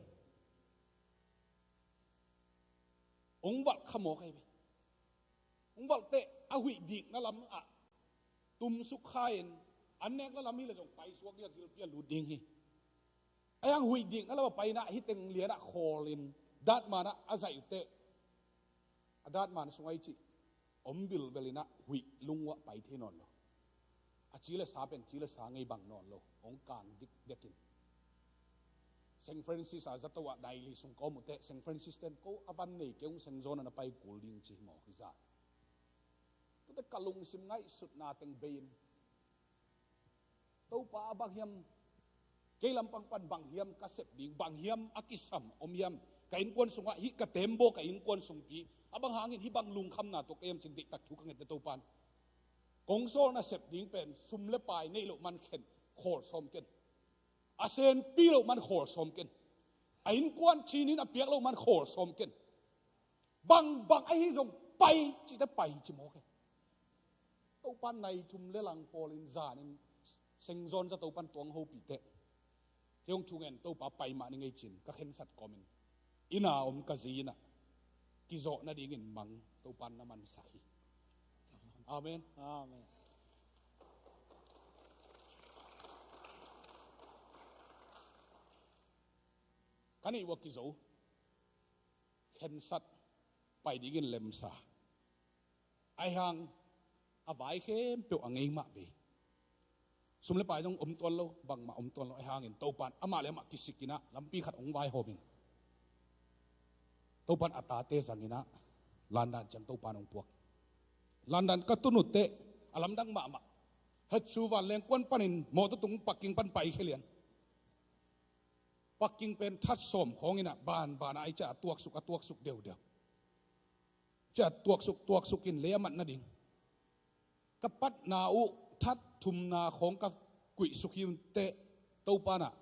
hong valh kha mawk ahi ve. Hong valh teh a huih dikna lam ah tumsuk kha in, an nekna lam hi leh zong paisuak ding a, gilpi a lut ding hi. Ahi hang huih dikna lam ah pai in ah, hih teng lian ah khawl in datman ah a zaih uh teh, a datman sung ah i cih om vilvel in ah huih lung uah pai thei nawn lo. A ci leh sa pen ci leh sa ngei bang nawn lo, hong kang dikdek in. Saint Francis a zato ah daily sung ka om uh teh, Saint Francis ten ko a van nei kei ung, Saint John ah na pai kul ding ci hi mawk hi zah. Tua teh ka lungsim ngaihsutna teng bei in, Topa, a bang hiam, kei lampang pan bang hiam ka sep ding, bang hiam a kisam om hiam? Ka innkuan sungah hih ka tembaw, ka innkuan sungpi, a bang hangin hih bang lungkhamna tawh ka hiam ci-in deihtak thu ka nget teh Topa in kong sawl nasep ding pen sum leh pai neih loh man khen, khawl sawm ken. A senpi loh man khawl sawm ken. A innkuan cinin a piak loh man khawl sawm ken. Bangbang ahi zong pai cih teh pai ci mawk e. Topa in nai thum leh lang pawl in zan in Saint John zato pan tua hong hopih teh, kei hong thungen, Topa pai mah ning ei ci-in ka khensat kawm in, inn a om ka zi in ah kizawh nadingin mang Topa in na mansak hi. Amen. Amen. Ka neih uh a kizo, khensat pai dingin lemsa. Ahi hang a vai khempeuh a ngei mah bei. Sum leh pai zong om tuan lo, bangmah om tuan lo, ahi hangin Topa in amah leh amah kisik in ah lampi khat hong vaihawm in, Topa in a tate zang in ah London ciang Topa in hong puak. London ka tun uh teh a lamdang mahmah. Heathrow vanleng kuan panin mawtaw tung, parking pan pai khia lian. Parking pen that sawm khawng in ah, banban ah, a i ciah a tuaksuk, a tuaksuk deudeu. Ciah a tuaksuk, tuaksuk in lei a mat nading. Ka patna uh that thumna khawng ka kuihsuk hi uh teh, Topa in ah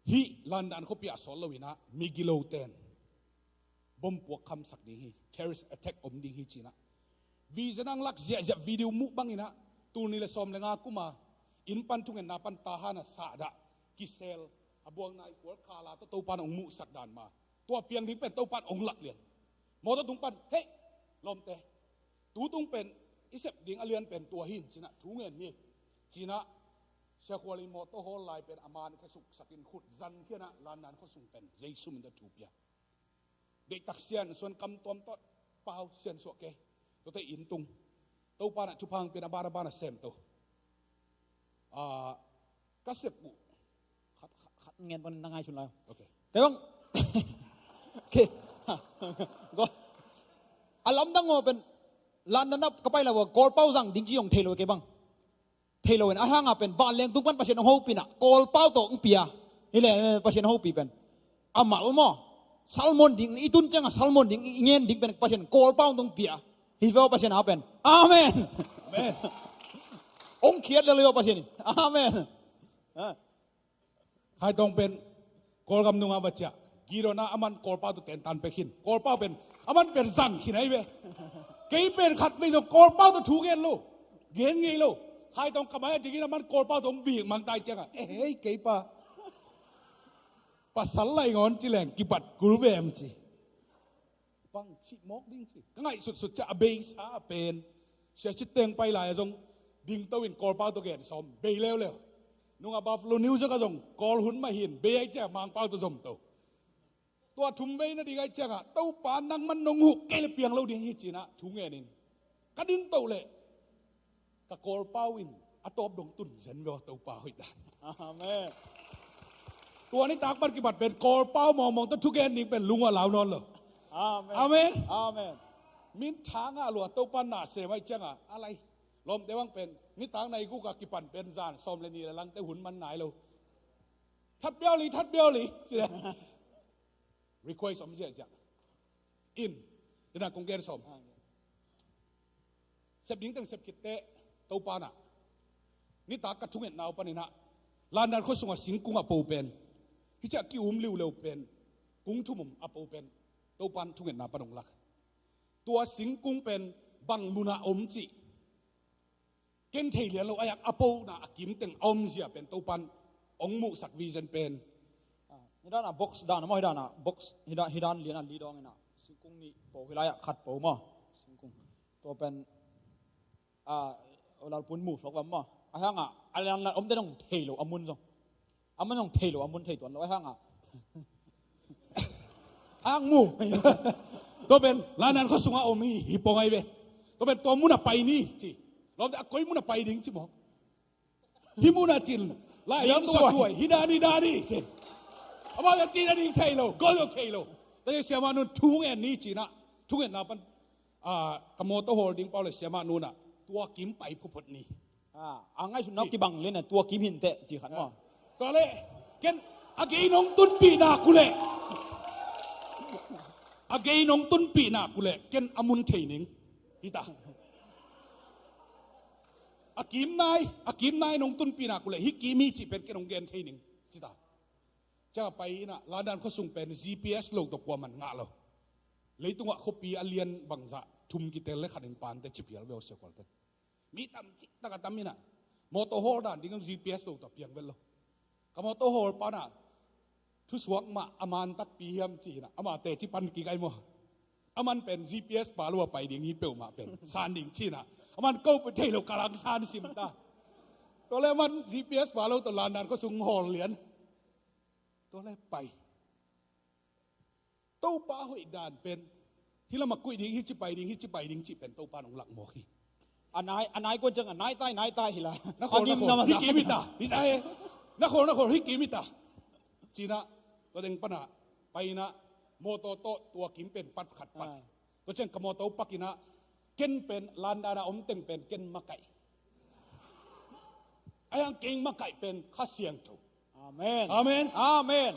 hih London khuapi ah sawt lo in ah migilote'n bom puak khamsak ding hi, terrorist attack om ding hi ci-in ah. Vision ah hong lak ziahziah, video muh bang in ah, tul nih leh sawm leh nga kum a inn pan thungetna pan tahan a sahdah, kisel, a buang nai kual khala tawh Topa in hong muhsak dan mah. Tua piang ding pen Topa in hong lak lian. Mawtaw tung pan, "Hei, lawmte, tu tung pen i sep ding a lian pen tua hi in," ci-in ah thu ngen ni. Ci-in ah Sia Khual in mawtaw hawl lai pen a man khe suksak in khut zan khia in ah London khuasung pen Jesu min tawh thu pia. Deihtak Sian Suan Kam Tuam tawh pau siansuah kei. Tuate inn tung. Topa in ah thupha hong pia in a ban a ban a sem to. Ah, ka sep uh. Khat, khat, khat ngen pan na ngai sun lai. Okay. Kei bang. Okay. Go. A lamdang maw pen London ah ka pai lai uh a, Kawlpau zang ding ci hong thei lo kei bang. Thei lo in, ahi hang a pen vanleng tung pan Pasian hong hopih in ah Kawlpau tawh hong pia. Hi leh, eh, Pasian hong hopih pen a mal maw. Salmon ding, i tun ciang a salmon ding, i ngen ding pen Pasian Kawlpau tawh hong pia. Hi ve aw, Pasian a pen. Amen. Amen. Hong khiat lel hi aw Pasian in. Amen. Ah. Khai Tawng pen Kawlgam nung a va ciah. Gideon ah aman Kawlpau tawh tentan pek hi in. Kawlpau pen aman pen zang khin ahi ve. Kei pen khat vei zong Kawlpau tawh thu gen lo, gen ngei lo. Khai Tawng ka mai a dingin aman Kawlpau tawh hong vik mang tai ciang a, "Eh, hei, kei pa, pasal lai ngawn ci leng kibat kul ve em," ci. Bang cih mawk ding ci. Ka ngaihsutsut ciah a beisa a pen, sia citeng pai lai a zong dingto in Kawlpau tawh gen sawm, bei leuleu. Nungah Buffalo News zong a zong Kawl hun mah hin bei ai ciah Mangpau tawh zomto. Tua thum bei nading ai ciangah Topa nangman nong huh kei le piang lo ding hi cinah thu ngenin ka dingto leh ka Kawlpau in a tawp dong tun zen veu Topa hoih dan. Amen. Tua nitak pan kipat pen Kawlpau mawngmawng tawh thugen ding pen lungua lau nawn lo. Amen. Amen. Amen. Min thangah lua Topa na sem ai ciangah a lai lawmte bang pen nitak nai gukah kipan pen zan sawm le ni le langte hun man nai lo. That biau li, that biau li. Request om ziahziah in, dena kong gen sawm. Sep ding teng sep khit teh Topa nah nitak ka thungetna uh paninah Landan khua sungah singkung a po pen, hiciah ki-um liuleu pen, kung thum um a po pen Topan thungetna pan hong lak. Tua singkung pen bang munah om cih ken thei lian lo, a yak a pona a kimteng a omzia pen Topan hong muhsak vision pen. Hidana box dana maw, hidana box, hida hidan liana lidawng ina singkung nih po, hilaiah khat po maw. Singkung tua pen a lalpun mu suak lam maw. A hanga a lianlan omte dong thei lo a mun zong. A man hong thei lo, a mun thei tuan lo, a hanga. Hang mu. Tua pen Landan khua sungah om hi, hi pong ai ve. Tua pen tua munah pai ni ci. Lawmte a koi munah pai ding ci maw. Hi munah cin lai lam tua suai, hi dani dani ci. Amau ya cin a ding thei lo, gol lo thei lo. Tua siamah nun thungen ni cinah, thungetna pan ka mawtaw hawl ding pau le siamah nunah tua kim pai phuphut ni. A ngaihsutna uh kibang lena tua kim hinteh ci khat maw. Tua leh ken a gei nong tunpih nak uh leh, a gei nong tunpih nak uh leh ken a mun thei ning. Hita. A kim nai, a kim nai nong tunpih nak uh leh hi kim hi cih pen ken hong gen thei ning. Cita. Ciang a pai inah Landan khua sung pen G P S lo tawh kuaman ngah lo. Leitungah khuapi a lian bangzah thum kitel le khatin pante ciphial veu sia kualte. Mi tam cik taka tam inah mawtaw hawl dan ding ang G P S lo tawh piang vet lo. Ka mawtaw hawl panah thusuak mah a man takpi hiam ci inah amah teci pan kik ai maw. A man pen G P S pa lo a pai ding hi peuhmah pen san ding ci inah a man ko pu thei lo ka lang san sim ta. Tua le a man G P S pa lo tawh Landan khua sung hawl lian. Tua le pai. Topa hoih dan pen hi lamah kuih ding, hi ci pai ding, hi ci pai ding cih pen Topa nong lak mawk hi. A nai, a nai kuan ciang a nai tai, nai tai hi la. Na khol, na khol, hi kim hi ta. Hi sa he. Na khol, na khol, hi kim hi ta. Cinah tua deng panah pai inah mawtaw tawh tua kim pen pat khat pat. Tua ciang ka mawtaw pak inah ken pen Landan a om teng pen ken makaih. A yang keng makaih pen Kha Siangtho. Amen. Amen. Amen.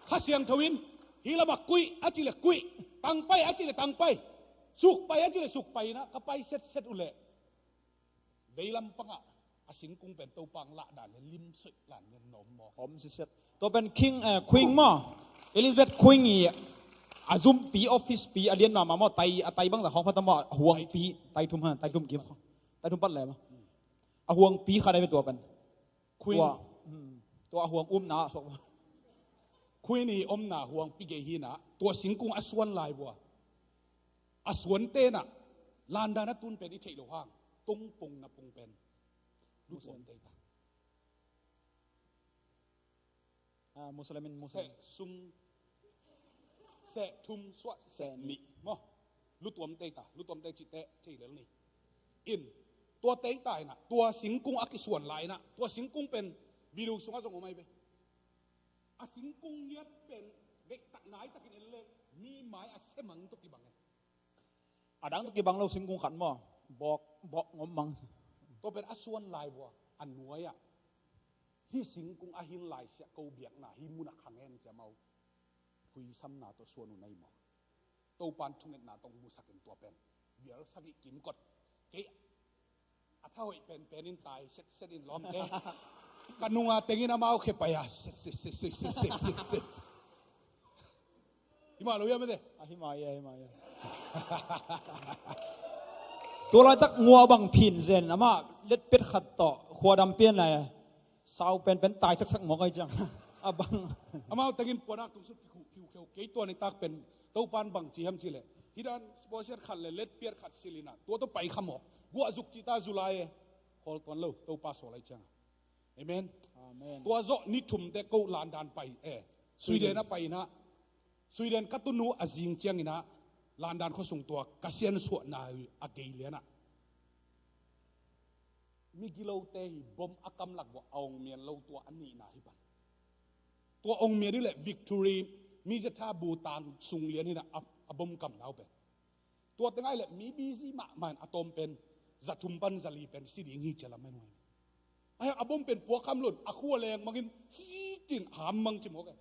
Kha Siangtho in hi lamah kuih a cih le kuih, tangpai a cih le tangpai, sukpai a cih le sukpai inah ka pai setset uh leh veilam pangah a singkung pen Topa ang lah dan le limsoih lan le nawm maw. Om siset. Tua pen King, eh, Queen maw. Elizabeth Queen i a zumpi office pi a lian mahmah maw, tai, a tai bangzah khawng phata maw, a huangpi, tai thum ha, tai thum kim, tai thum pat le maw. A huangpi khat ai ve tua pen. Queen. Tua, hmm, tua a huang umna ah suak. Queen i omna huangpi gei hinah tua singkung a suan lai vua. A suan tenah Landan a tun pen i theih loh hang tungpung na pung pen lutuam tei ta. Ah, Muslim in Muslim. Seh sung, seh thum suah seh nih maw. Lutuam tei ta, lutuam tei cih teh thei lel ni. In, tua tei ta inah, tua singkung a kisuan lai inah, tua singkung pen video sungah zong om ai ve. A singkung ngiat pen deihtak naitakin en leh mi mai a semang tawh kibang e. A dang tawh kibang lo singkung khat maw. Bawk, bawk ngom mang. Tua pen a suan lai vua a nuai-ah hih singkung a hin lai siah ko biakna hih munah kha ngen cia mau. Phuisamna tawh suan uh nei maw. Topan thungetna tawh musakin tua pen vial sagih kimkot. Kei a tha hoih penpen in tai setset in lawmte. Ka nunga tengin amau khe pai a setsetsetsetsetsetset. Himah lo hiam ete? A himah ia, himah ia. Tua laitak ngua bang phin zen amah letpet khat tawh khuadam pian lai. Sau penpen tai saksak mawk ai ciang a bang. Amau tengin puanak tungsut kikhuh kiukheu kei tua nitak pen Topan bang ci hiam cih leh, hih dan sponsor khat le letpiat khat silh in ah, tua tawh pai kha maw. Guah zuk cih ta, zu lai e. Khawl tuan lo, Topa sawl lai ciang a. Amen. Amen. Tua zawh ni thum teh ko London pai, eh, Sweden ah pai in ah, Sweden ka tunu a zing ciangin ah, London khuasung tua ka siansuahna a gei lian ah, migilote hi bom a kamlak vawh a ong mian lo tua a nihna hi pan. Tua ong mian dih leh Victory, mi zatha bu tang sung lian hi in ah, a, a bom kamna uh pen. Tua teng ah leh mi busy mahmah in, a tawm pen za thum pan za li pen si ding hi ci a lam mai nuai. Ai, a bom pen puak kham lo in, a khua leng mangin, sitin ham mang ci mawk e.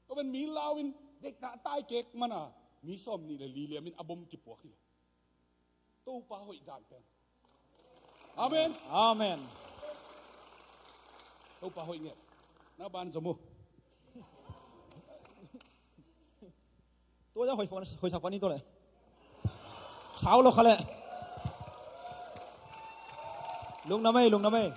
Tua pen mi lau in, deihna tai kek man a, mi sawmnih le li liam in a bom kipuak hi leh. Topa hoih dan pen. Amen. Amen. Topa hoih nge. Na ban zom uh. Tua zong hoih, hoih sak pan ni tua leh. Sau lo kha leh. Lungdam ei, lungdam ei.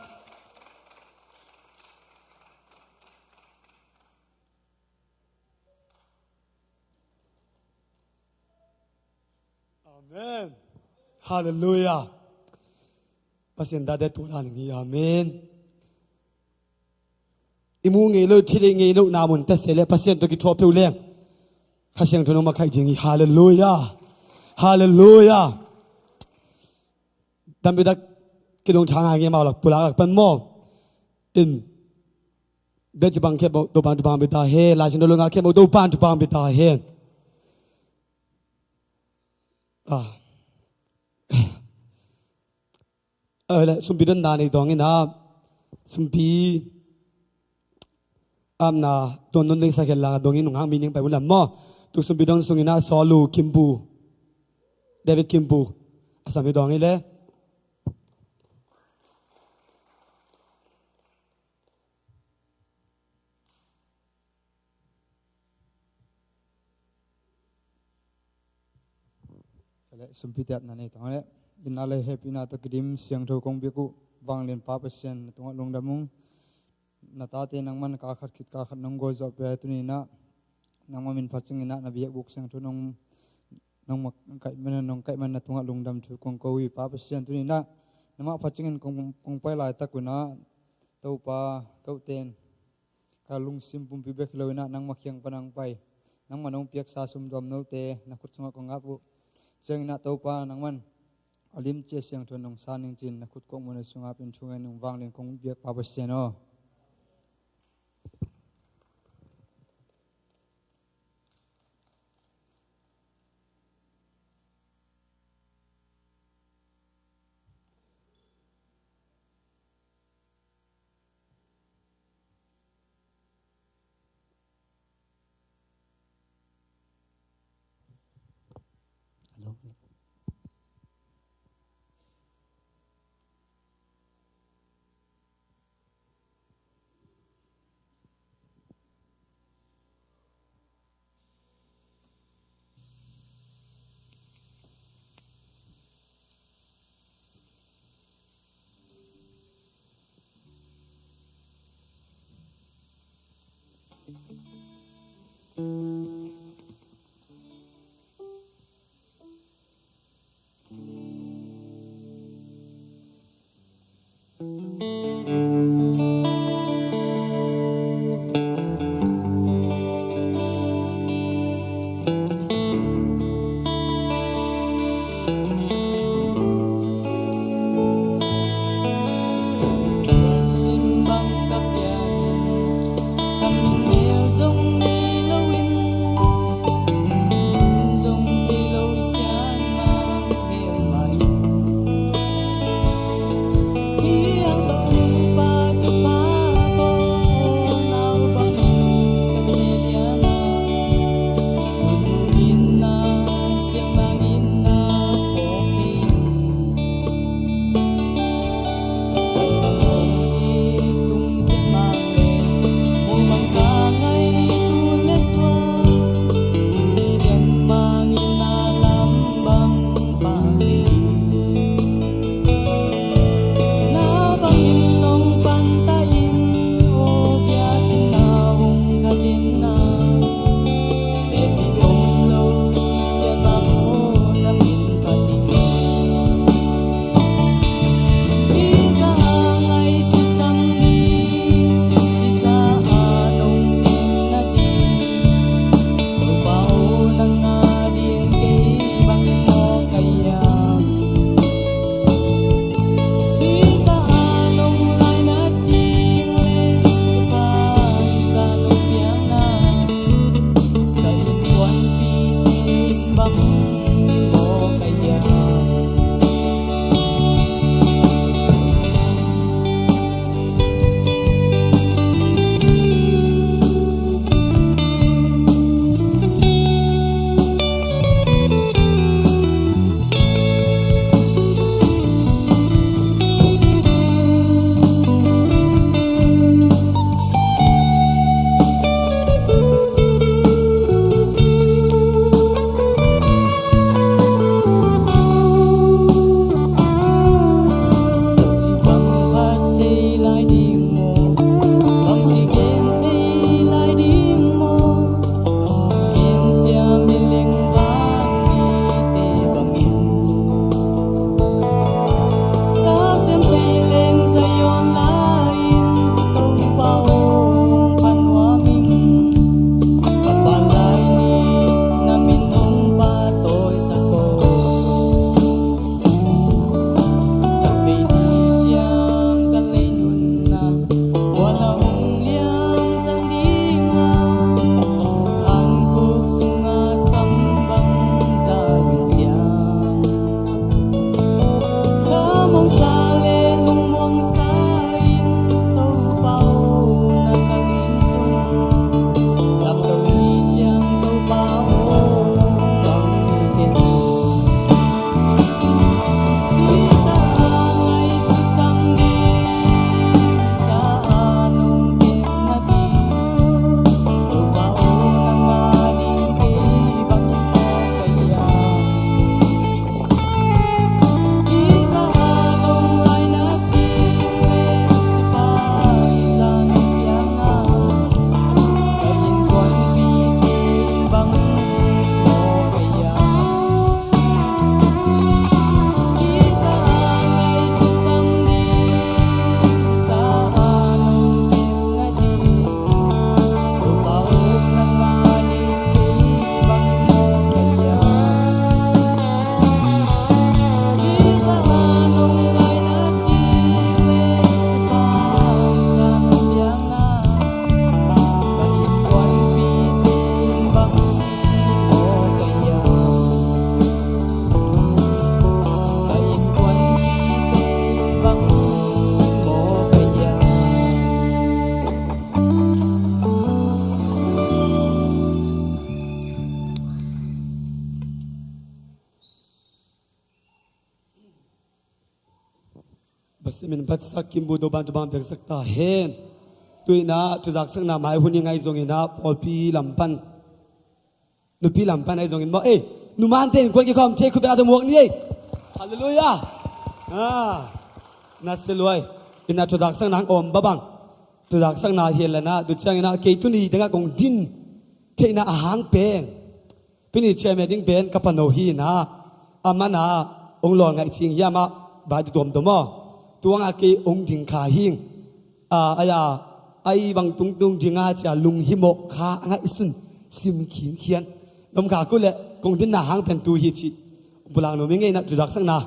Amen. Halleluiah. Pasian date tu la ning hi. Amen. I mu ngei lo, thei ngei lo na mun ta se leh Pasian tawh kithuah peuh leng Kha Siangtho nong makaih ding hi. Halleluiah. Halleluiah. Dam bidak kidong thang a nge mau lak pulak lak pan maw. In deci bang khe mau Topan thupha pia ta hen. Lai Siangtho lo nga khe mau Topan thupha pia ta hen. Ah. Oi le, sumpi don dan ei dong in ah. Sumpi amna don don dei sa khen la dong in nung hang mi ning pai un lam maw. Tu sumpi don sung in ah Sawlu Kimpu, David Kimpu a sam hi dong ei le. Ka le sumpi te at na nei tong le. Inn a le hehpihna tawh kidim siangtho kong biak uh vanglian Pa Pasian, na tungah lungdam ung. Na tate nangman kal khat khit kal khat nong gualzawh pia tuni in ah, nangma min phat ciangin ah na biakbuk siangtho nong, nong mak, kaih man, nong kaih man na tungah lungdam thu kong ko hi. Pa Pasian, tuni in ah nangmah phat ciangin kong, kong pai laitak un ah, Topa, kote in ka lungsim pumpi bek hi lo in ah nangma kiang pan hong pai, nangman hong piaksa sumtuam note na khut sungah kong ap uh. Ciangin ah Topa, nangman a limci a siangtho nong san ning ci-in na khut kong muan uh sungah ap in thungen nong vanglian kong biak Pa Pasian aw. Simin batsak kimbu do ban do ban beksak ta hen. Tuina thuzaksakna mai hun i ngai zongina pawlpi lam pan, nupi lam pan ai zongin maw, ei, numante in kuan kikhawm thei khupet a do muak ni ei. Halleluia. Ah, na se luai. Ina thuzaksakna hang om babang. Thuzaksakna hian lana du ciangina kei tuni danga kong din theihna a hang pen, tuni chairman ding pen ka pano hi ina, a mana ong lawl ngaih cing hiama bai du tuamtuam aw. Tuanga kei ong ding kha hing. A, aya, ai bang tungtung dinga cia lunghimawh kha a ngaihsun sim khinkhian. Dom kha kule kong dinna hang pen tu hi ci. Bulang no mi ngeina thuzaksakna.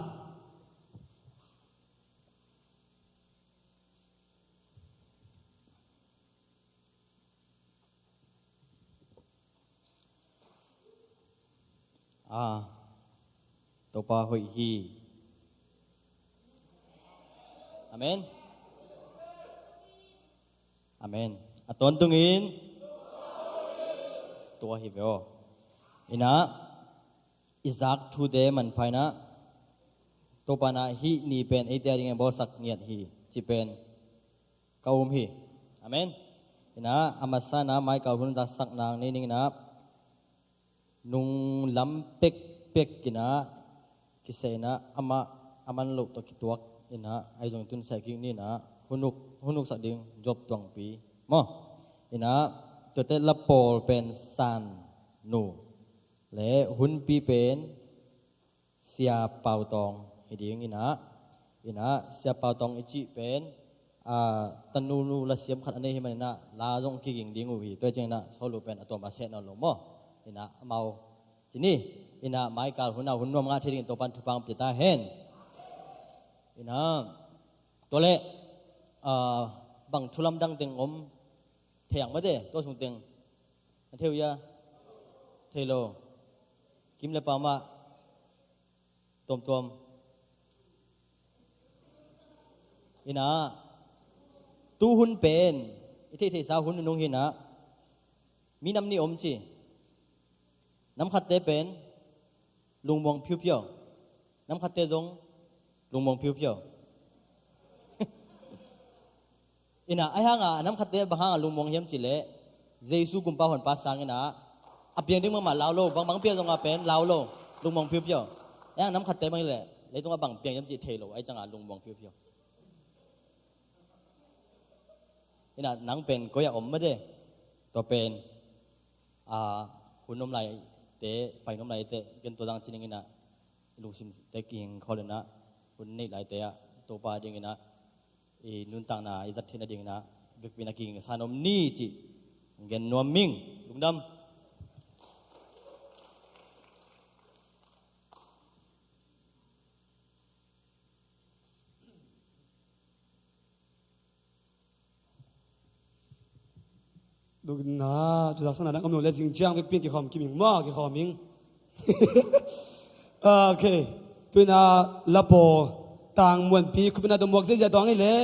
A, Topa hoih hi. Amen. Amen. A tawntungin tua hi ve aw. Ina, i zak thute manpha ina, Topa na hih ni pen eite a dingin bawlsak ngiat hi ci pen ka um hi. Amen. Ina, a masa ina maikal hun zatsak nang ni ning ina, nung lam pekpek ina, kiseh ina, amah a man loh tawh kituak ina, ai zong tun seh kik ni ina, hunuk, hunuk sak ding Job tuangpi maw. Ina, tuate la pawl pen san nu le hunpi pen Sia Pau Tawng hi ding ina, ina, Sia Pau Tawng i cih pen, a, tanunu la siam khat a nei hi man ina, la zong kiging ding uh hi. Tua ciang ina, Saulu pen a tuam a seh nawn lo maw. Ina, amau ci ni, ina, maikal hun a hun nuam ngah thei dingin Topan thupha pia ta hen. Ina, tua leh, a, bang thu lamdang teng om thei ang mate, tua sung teng. A thei uh ia? Thei lo. Kim le Pau mah. Tuamtuam. Ina, tu hun pen i theihtheihsa hun nunung hi ina, mi nam nih om ci. Nam khatte pen lungmuang phiuphiau. Nam khatte zong lungmuang phiuphiau. Ina, ai hanga a nam khatte bang hanga lungmuang hiam cih leh, Jesu kumpa honpa sang ina, a piang ding mahmah lau lo, bangbang pia zonga pen lau lo, lungmuang phiuphiau. Ai hanga nam khatte bang hi leh leitunga bang piang hiam cih thei lo, ai cianga lungmuang phiuphiau. Ina, nang pen koi a om mate? Tua pen, a, hun om laite, pai hun om laite, gen tua dang ci ning ina, lungsimte kihing khol ina, hun neih laite ah Topa ding ina, i nuntakna i zat theihna ding ina, vekpi ina kihing san om ni cih gen nuam ing. Lungdam. Dukna, thuzaksakna dang om lo le zing ciang vekpi in kikhawm kim ing maw, kikhawm ing. Ok. Tuina lapaw tang muanpi khupin a do muak zeizia tuang hi le.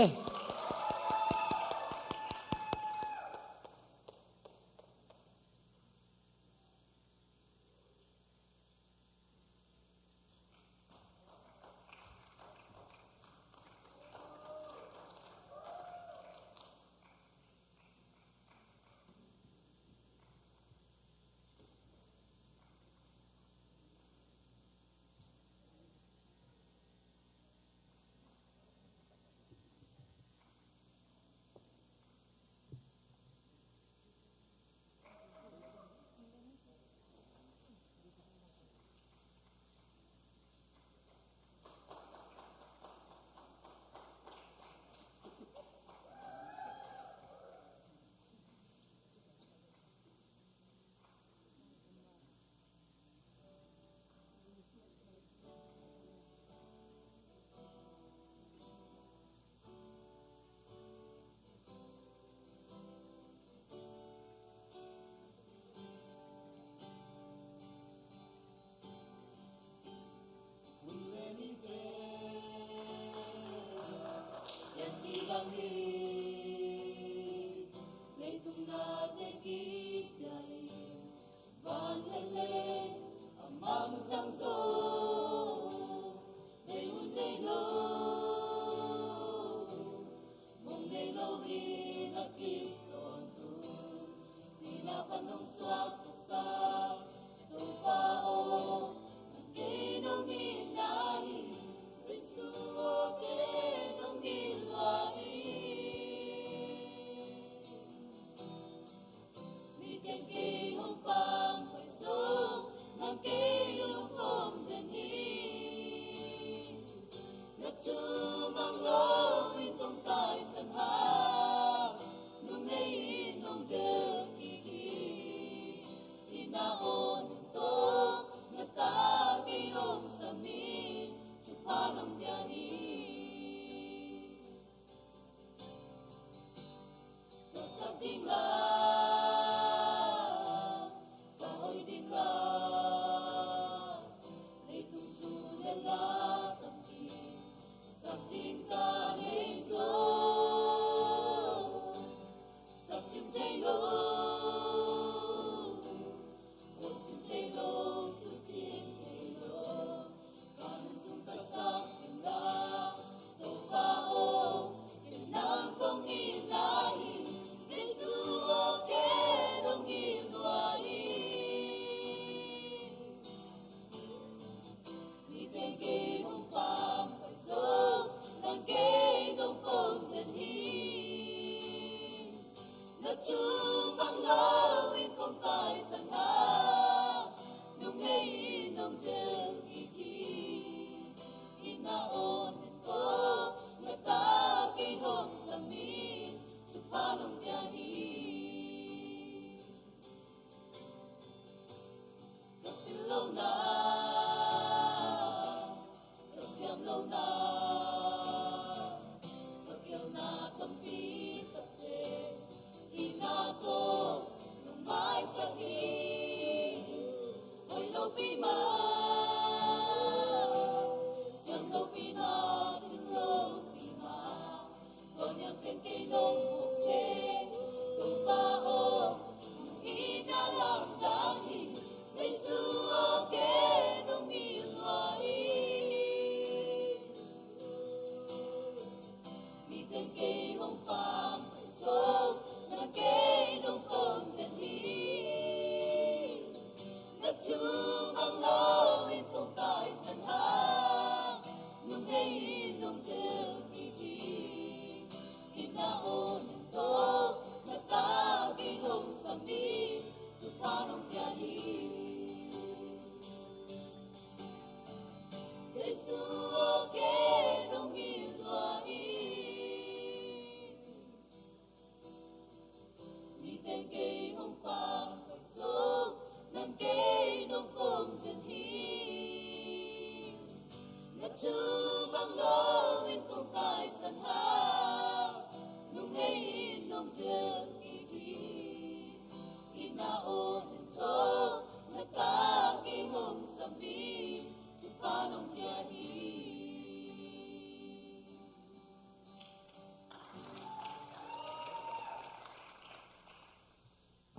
Cubang lo in kong taisan hau, nung hei in nong del kik hi. Ina aw in tawh na ta kei mong sami, cupa nong pia hi.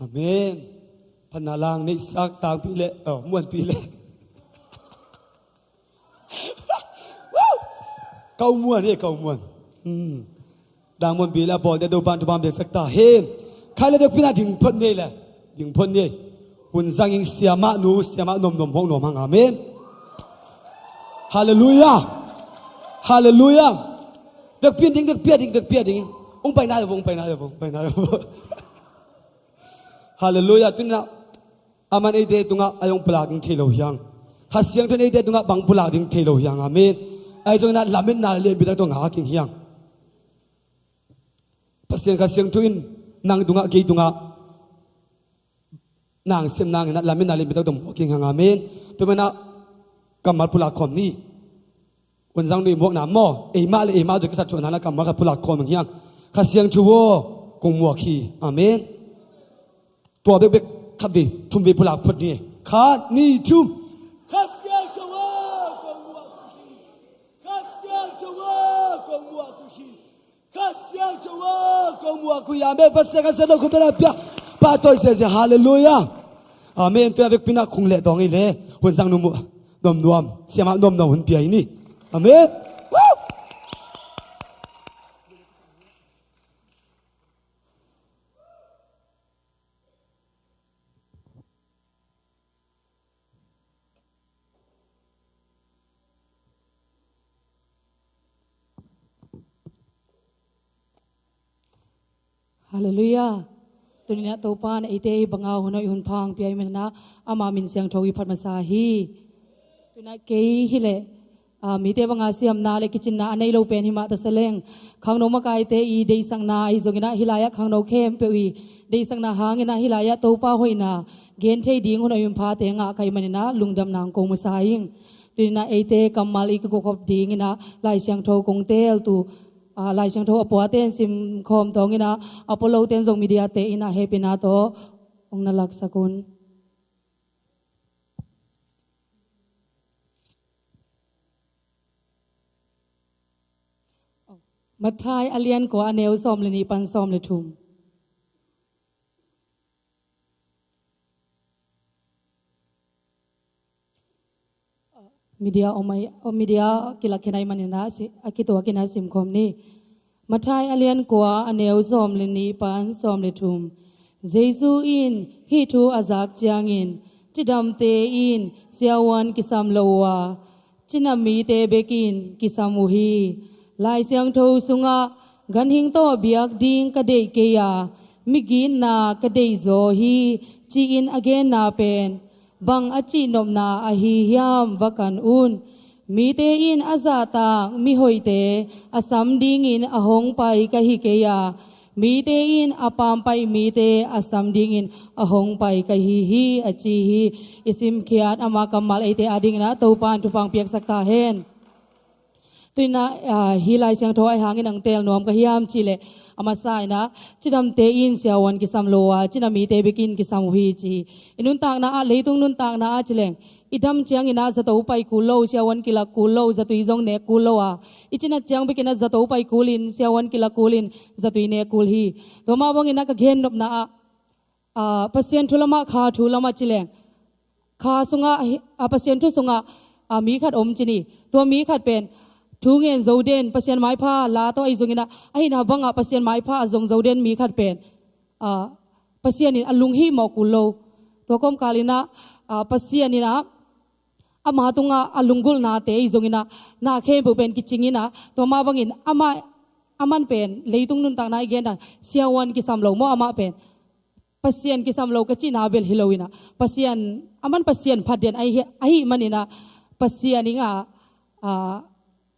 Amen. Phatna lang neihsak tangpi le, oh, muanpi le. Kau muan hi, kau muan. Hmm. Dang muanpi le a pawlte Topan thupha piaksak ta hen. Khai le dek pina ding phot nei le. Ding phot nei. Hun zangin siamah nu, siamah nomnom hong nuam hang. Amen. Halleluiah. Halleluiah. Vekpi ding, vekpi ding, vekpi ding. Ung paina le vo, ung paina le vo, ung paina le vo. Halleluiah. Tuna aman eite tungah a hong pulak ding thei lo hiang. Kha Siangtho in eite tungah bang pulak ding thei lo hiang. Amen. Ahi zongin a lametna le biatak tawh ngak ing hiang. Pasian Kha Siangtho in nang tungah, kei tungah nang sem nangin a lametna le biatak tawh muak ing hang. Amen. Tua manin a kammal pulak khawm ni. Hun zang nui muakna maw, eimah le eimah zong kisat thuakna na kammal khat pulak khawm ing hiang. Kha Siangtho aw, kong muak hi. Amen. Tua bekbek khat vei, thum vei pulak phot ni. Khat, ni, thum. Kha Siangtho aw, kong muak uh hi. Kha Siangtho aw, kong muak uh hi. Kha Siangtho aw, kong muak uh hi. Amen. Pasian Kha Siangtho khut bengin a pia. Pahtawi ziahziah. Halleluiah. Amen. Tua vekpi na khung le tawng ei le. Hun zang nu muak. Nuamnuam. Siamah nuamnuam hun pia hi ni. Amen. Woo! Halleluiah. Tuni-in ah Topa in eite i banga hun hoih hun pha hong pia ahih manin ah ama min siangtho i phat masa hi. Tuni-in ah kei hi leh, aa, mite banga siamna le kicinna a nei lo pen hi mah ta se leng, khangno makaite i deihsakna ahi zongin ah hih lai-ah khangno khempeuh i deihsakna hangin ah hih lai-ah Topa hoihna gen thei ding hun hoih hun phate ngah ka hih manin ah lungdamna hong ko masa ing. Tuni-in ah eite kammal i kikukhop dingin ah Lai Siangtho kong teeltu, aa, Lai Siangtho a puate in simkhawm tawngin ah, a pualote in zong mediate in ah hehpihna tawh hong na laksak un. Matthai a lian kua, a neu sawm le nih pan sawm le thum. Media om ai, om media kilak khin ahih manin ah si, a kituakin ah simkhawm ni. Matthai a lian kua, a neu sawm le nih pan sawm le thum. Jesu in hih thu a zak ciangin, cidamte in siavuan kisam lo uh a, cina mite bekin kisam uh hi. Lai Siangtho sungah, ganhing tawh biak ding ka deih kei a, migitna ka deihzaw hi, ci-in a genna pen bang a cihnopna ahi hiam, va kan un. Mite in a zahtak mihoihte a sam dingin a hong pai ka hi kei a, mite in a pampaih mite a sam dingin a hong pai ka hi hi, a ci hi. I simkhiat ama kammal eite adingin ah Topa in thupha hong piaksak ta hen. Tuni-in ah, aa, hih Lai Siangtho ahi hangin hong teel nuam ka hiam cih leh, a masa in ah, cidamte in siavuan kisam lo a, cina mite bekin kisam uh hi ci hi. I nuntakna ah, leitung nuntakna ah ci leng, i dam ciangin ah zato pai kul lo, siavuan kilak kul lo, zatui zong nek kul lo a, i cinat ciang bekin ah zato pai kulin, siavuan kilak kulin, zatui nek kul hi. Tua mah bangin ah ka gennopna ah, aa, Pasian thu lamah, kha thu lamah ci leng, kha sungah hi, aa, Pasian thu sungah, aa, mi khat om ci ni. Tua mi khat pen thu ngen zo den, Pasian maipha la tawh ahi zongin ah, ahihna bangah Pasian maipha a zong zo den mi khat pen, aa, Pasian in a lunghimawh kul lo. Tua kawmkal in ah, aa, Pasian in ah ama tungah a lunggulhnate ahi zongin ah, na khempeuh pen kicing in ah, tua mah bangin amah, aman pen leitung nuntakna i gen dan, siavuan kisam lo maw, amah pen Pasian kisam lo ka cihna bel hi lo in ah, Pasian, aman Pasian phat den ahi, ahih manin ah, Pasian in ah, aa,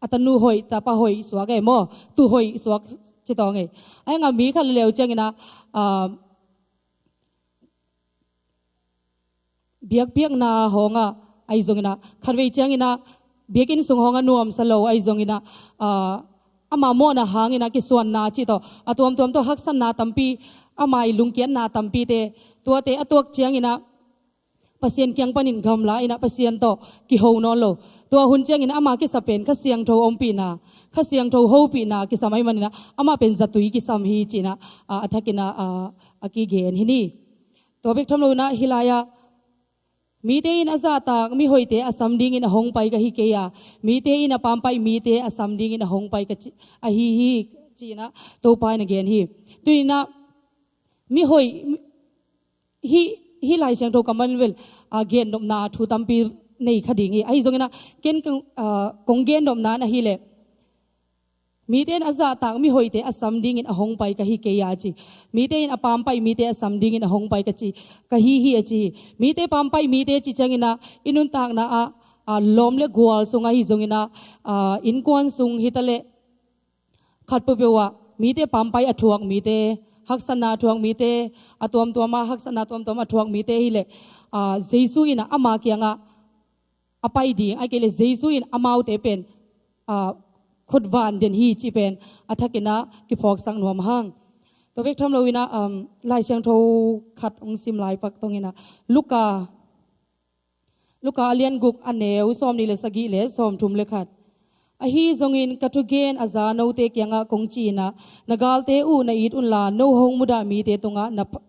a tanu hoih, tapa hoih suak e maw, tu hoih suak ci tawng e. Ahi hangah mi khat leuleu ciangin ah, aa, biakpiakna hawngah ahi zongin ah, khatvei ciangin ah, biakinn sung hong a nuamsa lo ahi zongin ah, ah, ama mawhna hangin ah kisuanna cih tawh, a tuamtuam tawh haksatna tampi, ama i lungkiatna tampite, tuate a tuak ciangin ah Pasian kiang panin gamla in ah Pasian tawh kiho nawn lo. Tua hun ciangin ah ama kisa pen Kha Siangtho ompihna, Kha Siangtho hopihna kisam ahih manin ah ama pen zatui kisam hi ci-in ah, ah, a thakin ah, ah, a kigen hi ni. Tua bek tham lo in ah hih lai-ah mite in a zahtak mihoihte a sam dingin a hong pai ka hi kei a, mite in a pampaih mite a sam dingin a hong pai ka ci, ahi hi ci-in ah Topa in a gen hi. Tuni-in ah mihoih, hih, hih Lai Siangtho kammal vel, ah, gennopna thu tampi nei kha ding hi. Ahi zongin ah ken kong, ah, kong gennopna in ahih leh, mite in a zahtak mihoihte a sam dingin a hong pai ka hi kei a ci. Mite in a pampaih mite a sam dingin a hong pai ka ci, ka hi hi a ci hi. Mite pampaih mite ci ciangin ah i nuntakna ah, ah, lawm le gual sung ahi zongin ah, ah, innkuan sung hi ta leh, khat peuhpeuh ah mite pampaih a thuak mite, haksatna a thuak mite, a tuamtuam ah haksatna tuamtuam a thuak mite hi leh, ah, Jesu in ah ama kiangah a pai ding, ahih kei leh Jesu in amaute pen, ah, khutvan den hi cih pen a thakin ah kiphawksak nuam hang. Tua bek tham lo in ah, um, Lai Siangtho khat hong sim lai pak tong in ah, Luka, Luka a lian guk a neu sawmnih le sagih le sawmthum le khat. Ahi zongin ka thugen a za note kiangah kong ci-in ah, na galte uh na it unla, no hong mudah mite tungah na ph-,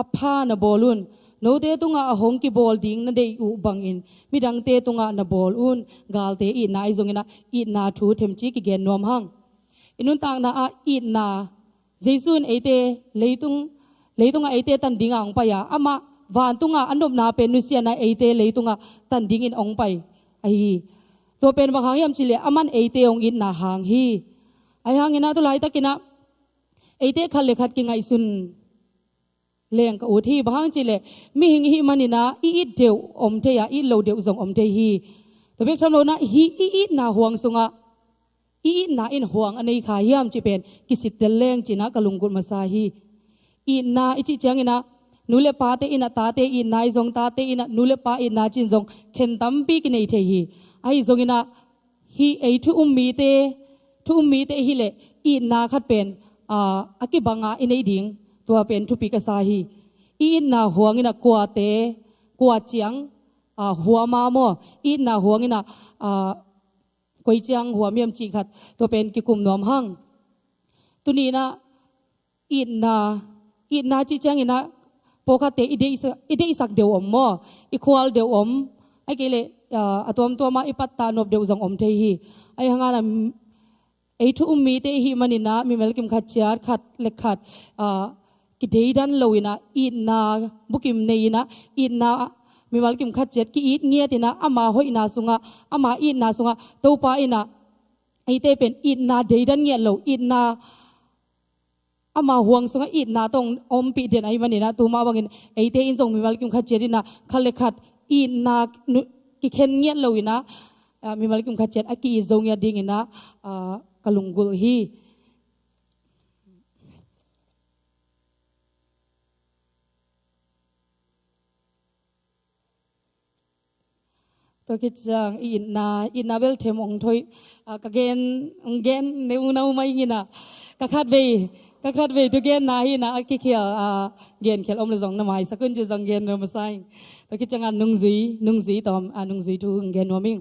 a pha na bawl un. Note tungah a hong kibawl ding na deih uh bangin midangte tungah na bawl un. Galte itna ahi zongin ah itna thu themci kigen nuam hang. I nuntakna ah itna, Jesu in eite leitung, leitungah eite tan dingah hong pai a, amah vantungah a nopna pen nusiatna eite leitungah tan dingin hong pai ahi hi. Tua pen bang hang hiam cih leh aman eite hong itna hang hi. Ahi hangin ah tu laitakin ah eite khat le khat kingaihsun leng ka ut hi. Bang hang cih leh mihing i hih manin ah i it deuh om thei a, it lo deuh zong om thei hi. Tua bek tham lo in ah hih i itna huang sungah i itna in huang a nei kha hiam cih pen kisittel leng ci-in ah ka lunggulh masa hi. Itna i cih ciangin ah nu le pate in ah tate itna ahi zong, tate in ah nu le pa itna ci-in zong khen tampi kinei thei hi. Ahi zongin ah hih ei thu um mite, thu um mite i hih leh itna khat pen, aa, a kibang a i neih ding, tua pen thupi ka sa hi. I itna huangin ah kuate, kua ciang, aa, huam a maw, i itna huangin ah, aa, koi ciang huam hiam cih khat, tua pen kikum nuam hang. Tuni-in ah itna, itna cih ciangin ah pawlkhatte i deihsa-, i deihsak deuh om maw, i khual deuh om, ahih kei leh, aa, a tuamtuam ah i pattah nop deuh zong om thei hi. Ahi hangin ah ei thu um mite i hih manin ah mimal kim khat ciat, khat le khat, aa, kideidan lo-in ah itna bukim nei-in ah itna mimal kim khat ciat ki-it ngiat-in ah ama hoihna sungah, ama itna sungah Topa in ah eite pen itna deidan ngiat lo, itna ama huang sungah itna tawh ompih den ahih manin ah, tu mah bangin eite in zong mimal kim khat ciat in ah khat le khat itna nu-, kikhen ngiat lo-in ah, ah, mimal kim khat ciat a ki-it zo ngiat dingin ah, ah, ka lunggulh hi. Tua khit ciang i itna, itna bel them ong thoi, ah, ka gen, ong gen neu nau mai ing in ah. Ka khatvei, ka khatvei thugenna hi in ah, a kikhial, ah, genkhial om leh zong na maisak un ci zong gen nuam masa ing. Tua khit ciang ah nungzui, nungzui tawm, ah, nungzui thu ong gen nuam ing.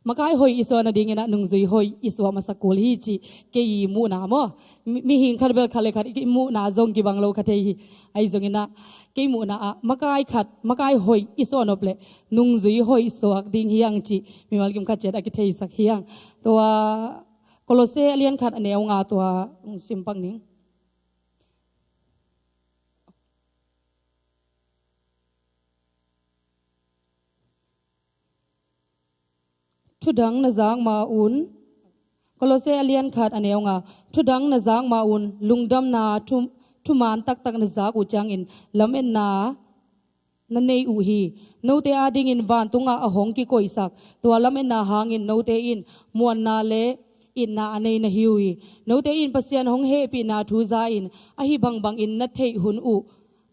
Makai hoih i suah nadingin ah nungzui hoih i suah masa kul hi cih kei i muhna maw. Mi, mihing khat bel khat le khat i muhna zong kibang lo kha thei hi. Ahi zongin ah kei muhna ah makai khat, makai hoih i suah nop leh nungzui hoih suak ding hi hang cih mimal kim khat ciat a kitheisak hi hang. Tua Kolose a lian khat a neu nga tua ong sim pak ning. Thudang na zak ma-un, Kolose a lian khat a neu nga, thudang na zak ma-un, lungdamna thu, thuman taktak na zak uh ciangin lametna na nei uh hi. Note adingin vantungah a hong kikoihsak tua lametna hangin note in muanna le itna a nei na hi uh hi. Note in Pasian hong hehpihna thu za-in ahi bangbangin na theih hun uh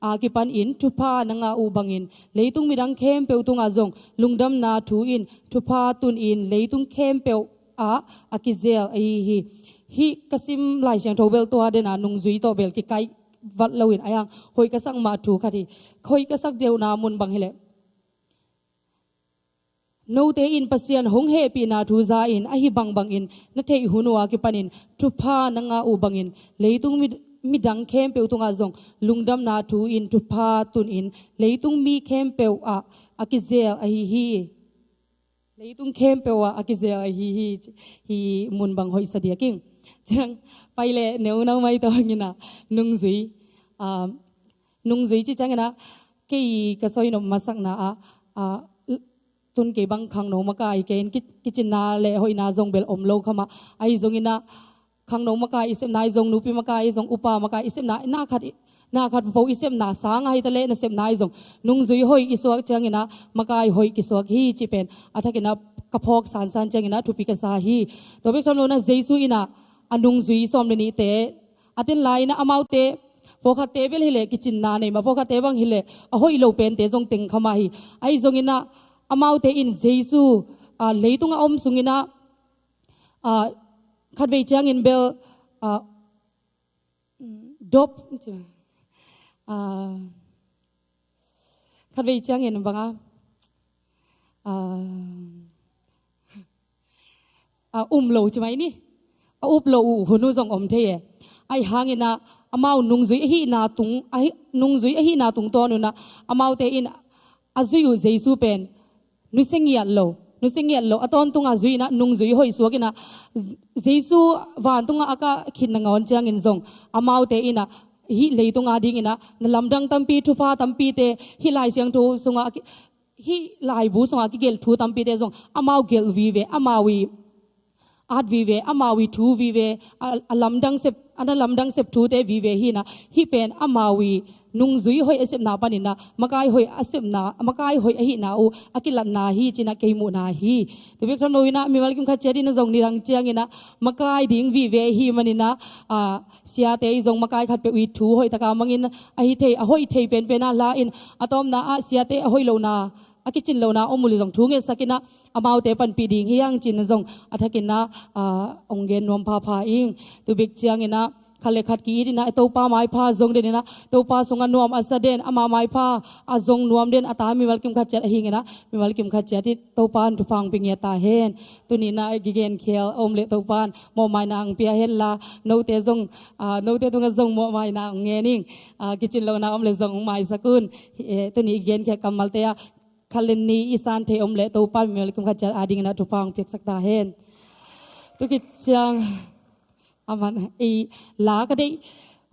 a kipanin thupha na ngah uh bangin leitung midang khempeuh tungah zong lungdamna thu in thupha tunin leitung khempeuh ah a kizel ahi hi. Hih ka sim Lai Siangtho bel tua dena nungzui tawh bel kikaih vat loin a hiang hoih ka sak mah thu khat hi. Hoih ka sak deuhna mun bang hileh, note in Pasian hong hehpihna thu za-in ahi bangbangin na theih hun uh a kipanin thupha na ngah uh bangin leitung mid-, midang khempeuh tungah zong lungdamna thu in thupha tunin leitung mi khempeuh ah a kizel ahi hi. Leitung khempeuh ah a kizel ahi hi. Hih mun bang hoih sa diak ing. Ciang pai leh neu nau mai tawh hangin ah nungzui, ah, nungzui ci ciangin ah kei ka soi nop masakna ah, ah, tun kei bang khangno makai kei in ki-, kicinna le hoihna zong bel om lo kha mah. Ahi zongin ah khangno makai i sepna i zong, nupi makai i zong, upa makai i sepna, na khat i, na khat po i sepna sang ahi ta leh na sepna i zong nungzui hoih i suak ciangin ah makai hoih kisuak hi cih pen a thakin ah ka phawk sansan ciangin ah thupi ka sa hi. Tua bek tham lo in ah Jesu in ah a nungzui sawm le nihte a ten lai in ah amaute pawlkhatte bel hileh kicinna nei mah, pawlkhatte bang hileh a hoih lo pente zong teng kha mah hi. Ahi zongin ah amaute in Jesu, ah, leitungah a om sungin ah, ah, khatvei ciangin bel, ah, dop, ah, khatvei ciangin bang a, ah, a um lo ci mai ni. A up lo uh hun uh zong om thei e. Ahi hangin ah amau nungzui ahihna tung, ahi, nungzui ahihna tungtawn un ah amaute in a zui uh Jesu pen nusia ngiat lo, nusia ngiat lo a tawntung a zui in ah nungzui hoih suak in ah Jesu vantungah a kah khit nangawn ciangin zong amaute in ah hih leitung a dingin ah na lamdang tampi, thupha tampite hih Lai Siangtho sungah a ki-, hih laibu sungah a kigelh thu tampite zong amau gelh vive, amau i at vive, amau i thu vive, a, a lamdang sep, a na lamdang sep thute vive hi in ah hih pen amau i nungzui hoih a sepna panin ah makai hoih a sepna, makai hoih ahihna uh a kilatna hi ci in ah kei muhna hi. Tua bek tham lo in ah mimal kim khat ciat in ah zong nidang ciangin ah makai ding vive ahih manin ah, ah, siate i zong makai khatpeuh i thu hoih taka mangin ahi thei, a hoih thei penpen ah la in a tawpna ah siate a hoih lohna, a kicin lohna om uh leh zong thu ngetsak in ah amaute panpih ding hi hang ci in ah zong a thakin ah, ah, ong gen nuam phapha ing. Tua bek ciangin ah khat le khat ki-it in ah Topa maipha zong den in ah Topa sungah nuam a sa den, ama maipha a zong nuam den a ta mimal kim khat ciat ahing in ah mimal kim khat ciat i Topa in thupha ong pia ngiat ta hen. Tuni in ah i kigen khel a om leh Topa in mawhmaina ong pia hen la, note zong, ah, note tungah zong mawhmaina ong ngen ing. Ah, kicin lohna om leh zong ong maisak un. Eh, tuni i gen khel kammalte ah khat le nih i san thei om leh Topa in mimal kim khat ciat a dingin ah thupha ong piaksak ta hen. Tua khit ciang a man, ei, la ka deih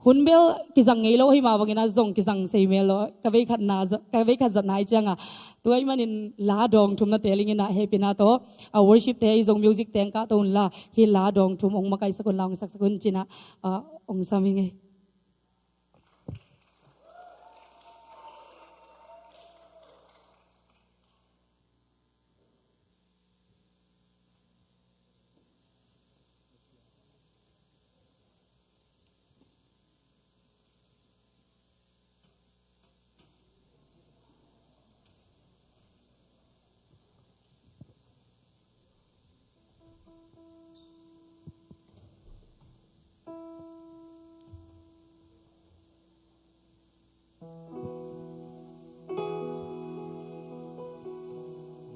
hun bel kizang ngei lo ahih mah bangin ah zong kizang sei mel lo. Ka vei khatna za-, ka vei khat zatna i ciangah tua ahih manin la dawng thum na teel ing in ah hehpihna tawh a worship te i zong music teng kah to un la, hih la dawng thum ong makaihsak un la, ong saksak un ci in ah, ah, ong sam ing ei.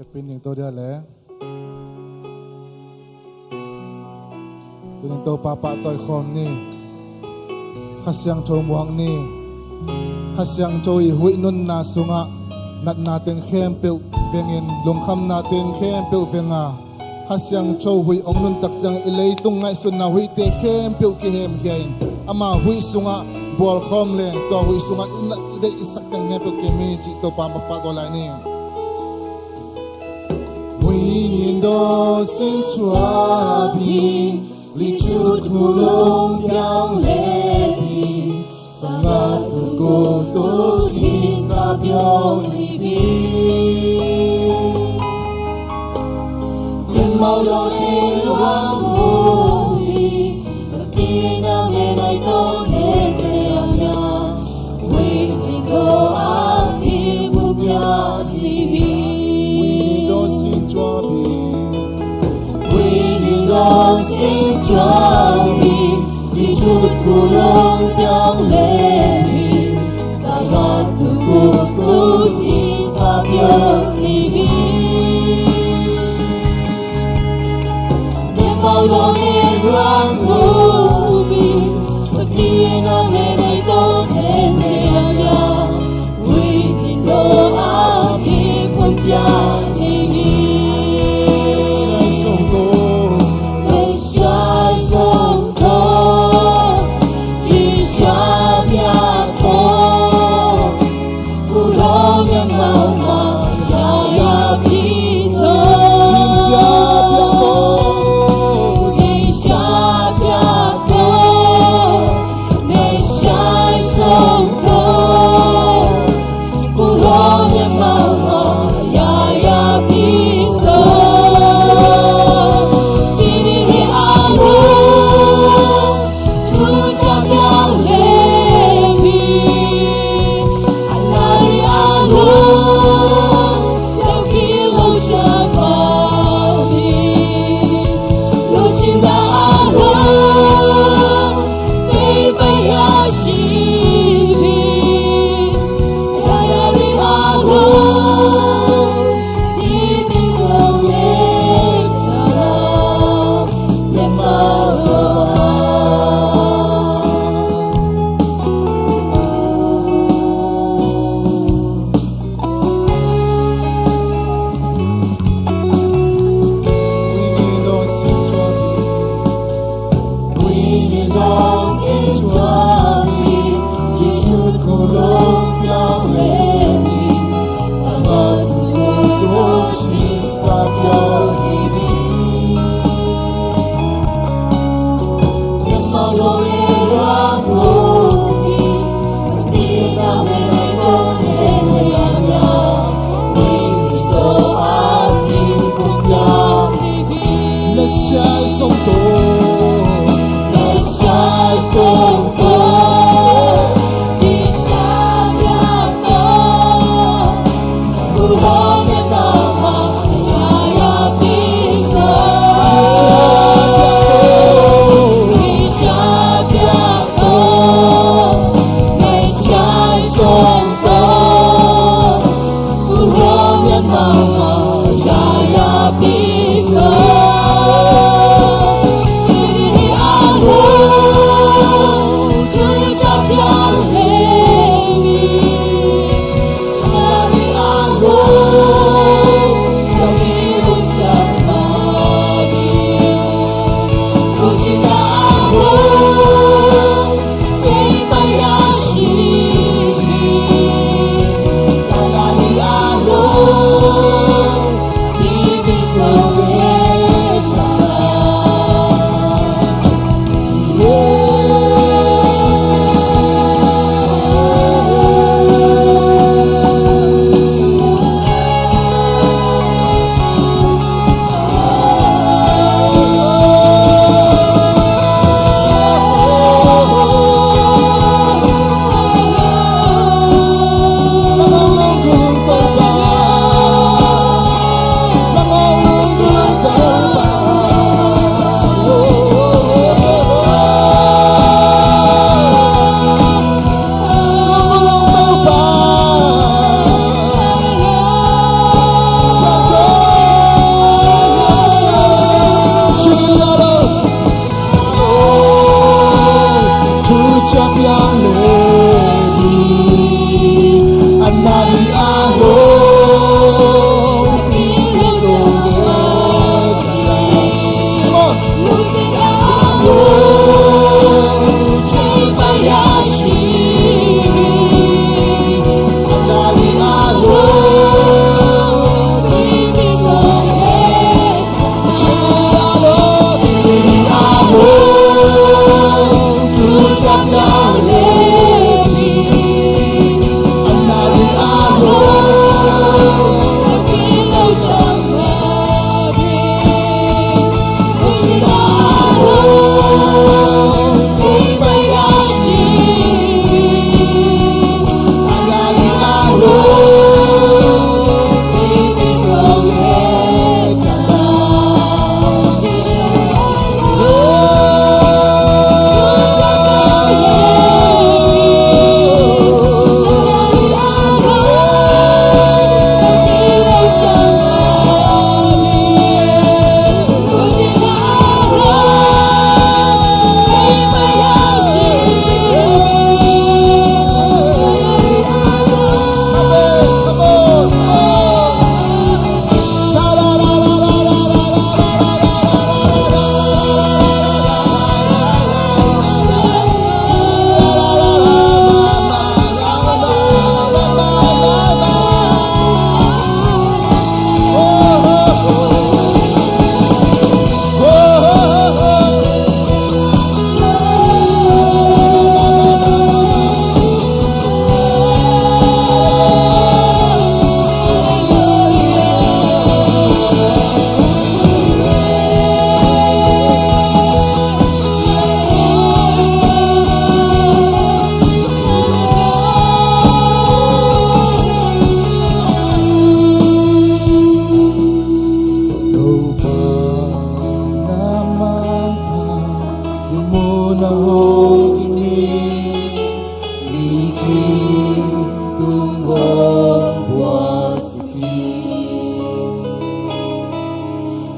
Biakpin ding to dia le. Tunin Topa pahtawi khawm ni. Kha Siangtho muak ni. Kha Siangtho i huih nunna sungah natna teng khempeuh vengin, lungkhamna teng khempeuh venga, Kha Siangtho huih ong nuntak ciang i leitung ngaihsutna huihte khempeuh kihemkhia in, ama huih sungah bualkhawm leng, tua huih sungah i nat i deih i sak teng khempeuh kem hi cih Topa mah pahtawi lai ni. 每年都新出品， Lichut khulung piang le bi, sangat tungku tu cinta piang libi. Limau lo ti luang bui, tina menai to ne te anya, waiting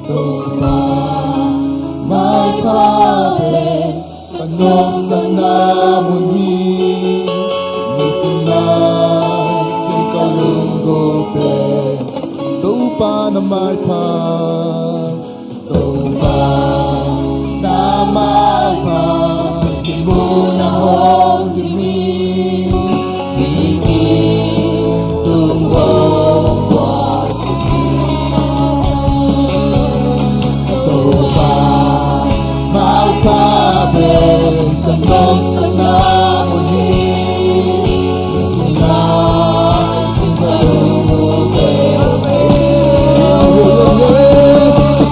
Topa maipha pen ka nopsakna mun hi. Nisim naisim ka lunggulh pen Topa na maipha. Topa na maipha i mu na hong kim hi. Mikim tung hong puak suk hi. Topa maipha pen ka nopsakna mun hi. Nisim naisim ka lunggulh pen Topa maipha.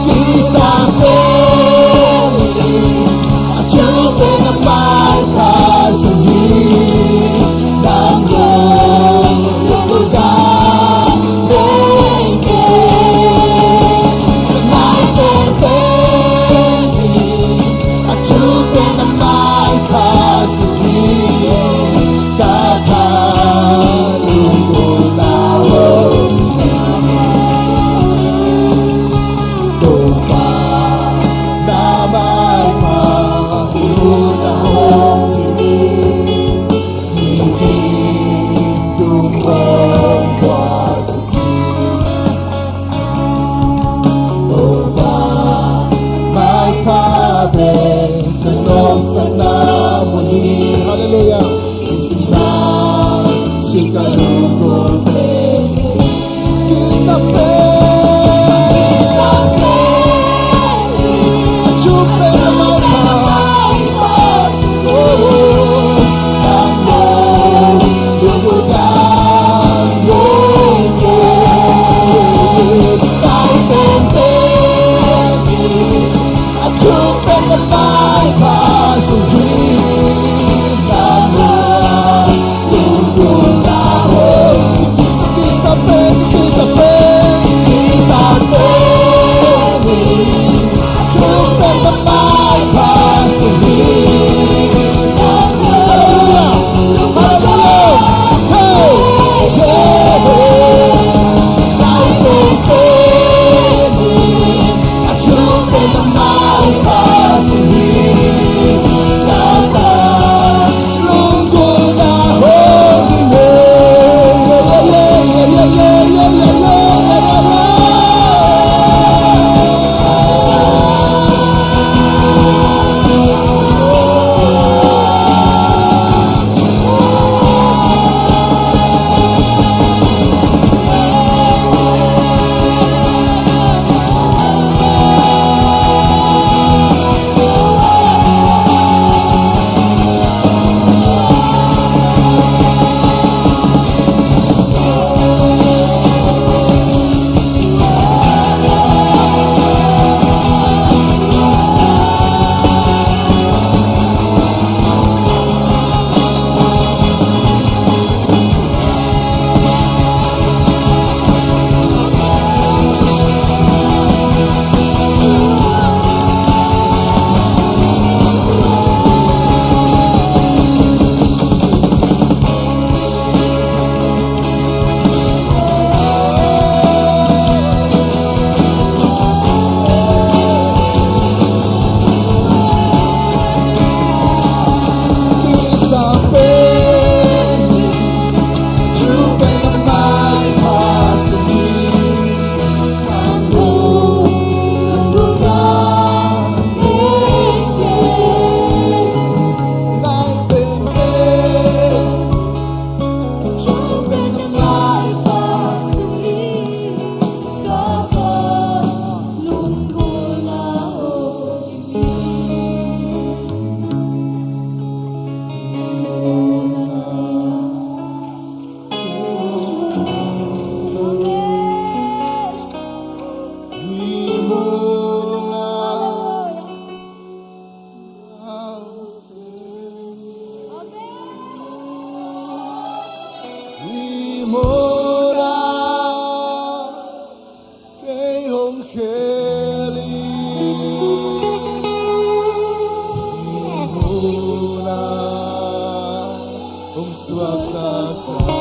Kisam pen a thuk pen a maipha suk hi. Nang lungdam bek hi. Nai pen pen hi. A thuk pen a maipha suk hi. Ka tha lunggulh na hong kim hi. Topa na maipha i mu na hong kim hi. Mikim tung hong puak suk hi. Topa maipha pen ka nopsakna mun hi. Halleluiah. Nisim naisim ka lunggulh pen Kisam pen a thuk pen a maipha. Oh, oh. Nang lungdam bek hi. Nai pen pen hi. A thuk pen a maipha suk hi. Nang lungdam bek hi. Kisam pen, kisam pen, kisam pen hi. A thuk pen a maipha suk hi. Halleluiah. Halleluiah. Hey. Hey, hey. Nai pen pen hi. A thuk pen a maipha suk hi. Topa lunggulh na hong kim hi. Kei hong khel hi. Hong suak ka sa hi.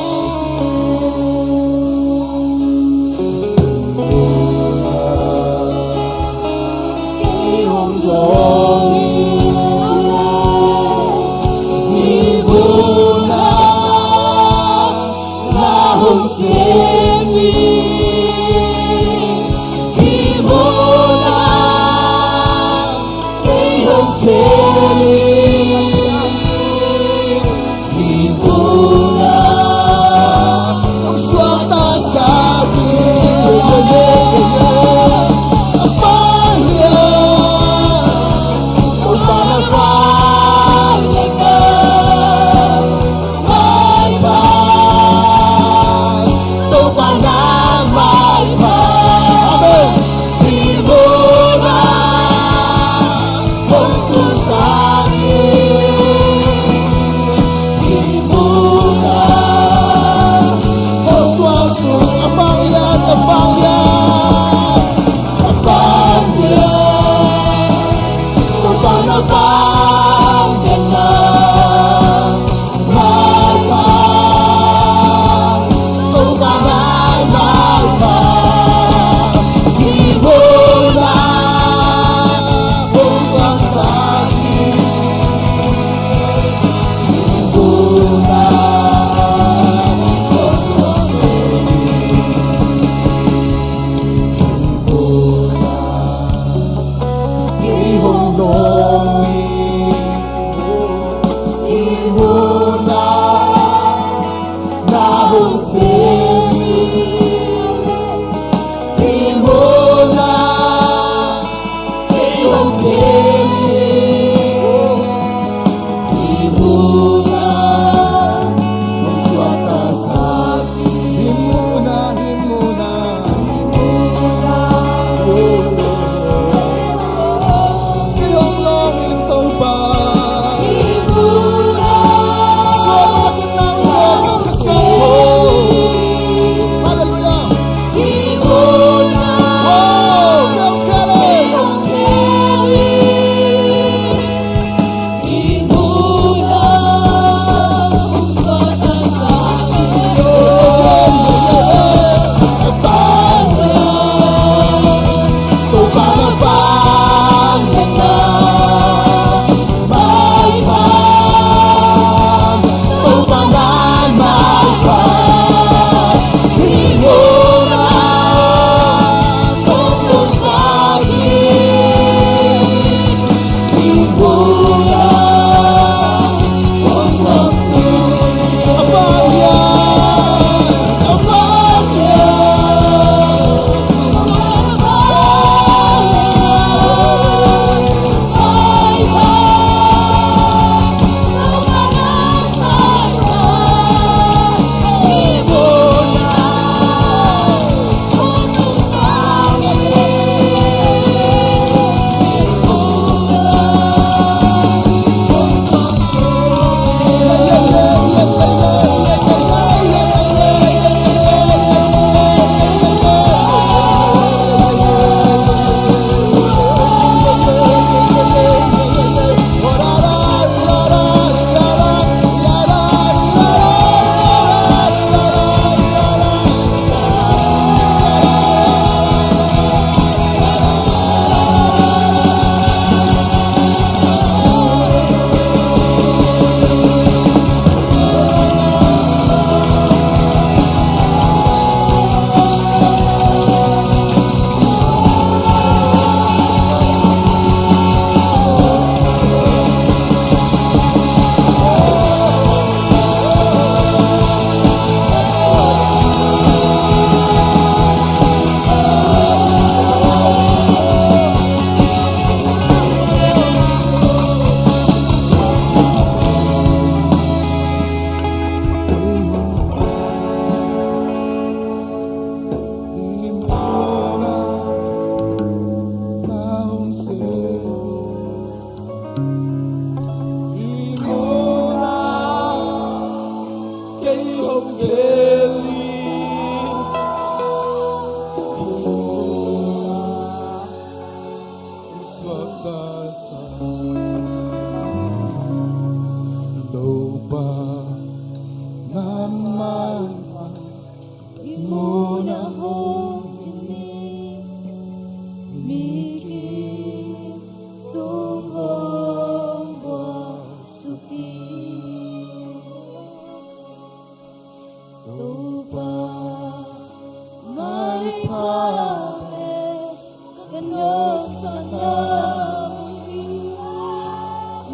Hosanna,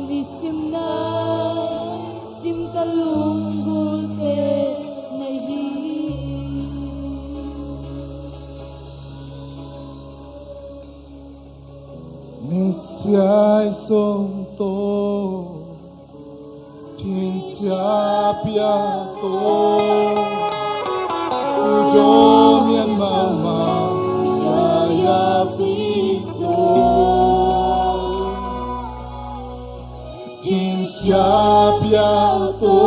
nisim na sim ka lunggulhte na hi. Messiah song to. Tin sia pia to, u dong yan mau ma, ya ya pi so. Tin sia pia to,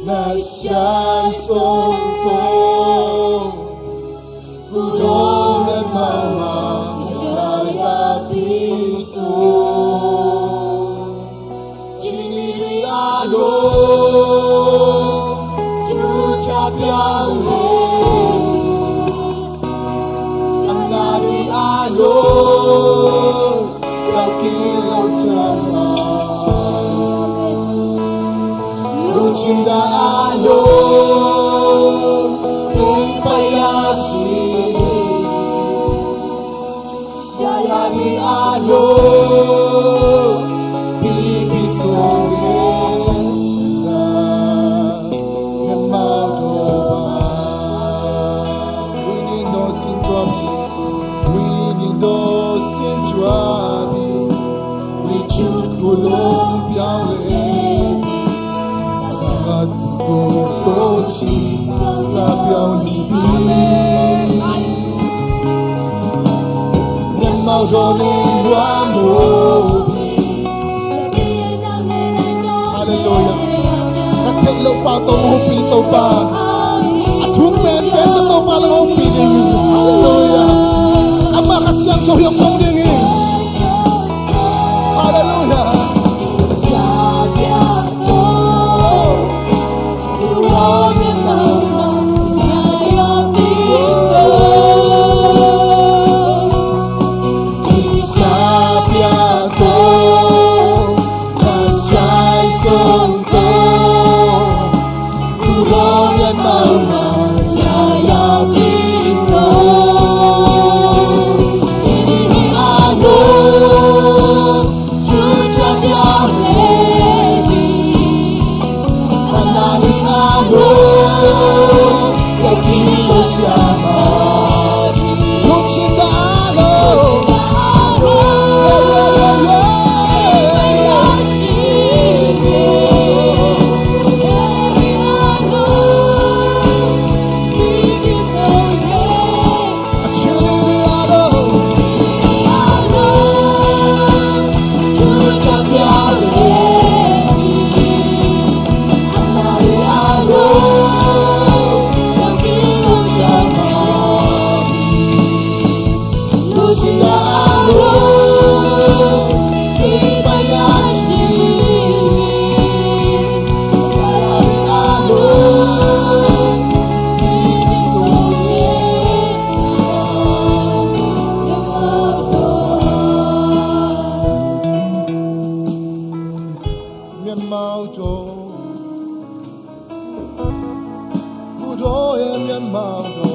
na sia song to. Kudong le mama, ya ya pi so. Cini dui a lo, cu ca pia le. Ana dui a lo, kau ki lo ca ma. Lu cin da a lo, pi pa ya si. Saya ni a lo, pi pi so ye sila. Hemau to ba. Wini no sin tua bi. Wini no sin tua bi. Ni cu ku long piang le. Sangat ku to ci. Ska piang ni bi. Ngen mau do ni lua mu bi. Hallelujah. Ka theih loh pa tawh hong hopih Topa. A thuk penpen tawh Topa la hong hopih ding. Hallelujah. Amah Kha Siangtho hi hong nong ding hi. Hallelujah. Myanmar to. Budo e Myanmar to.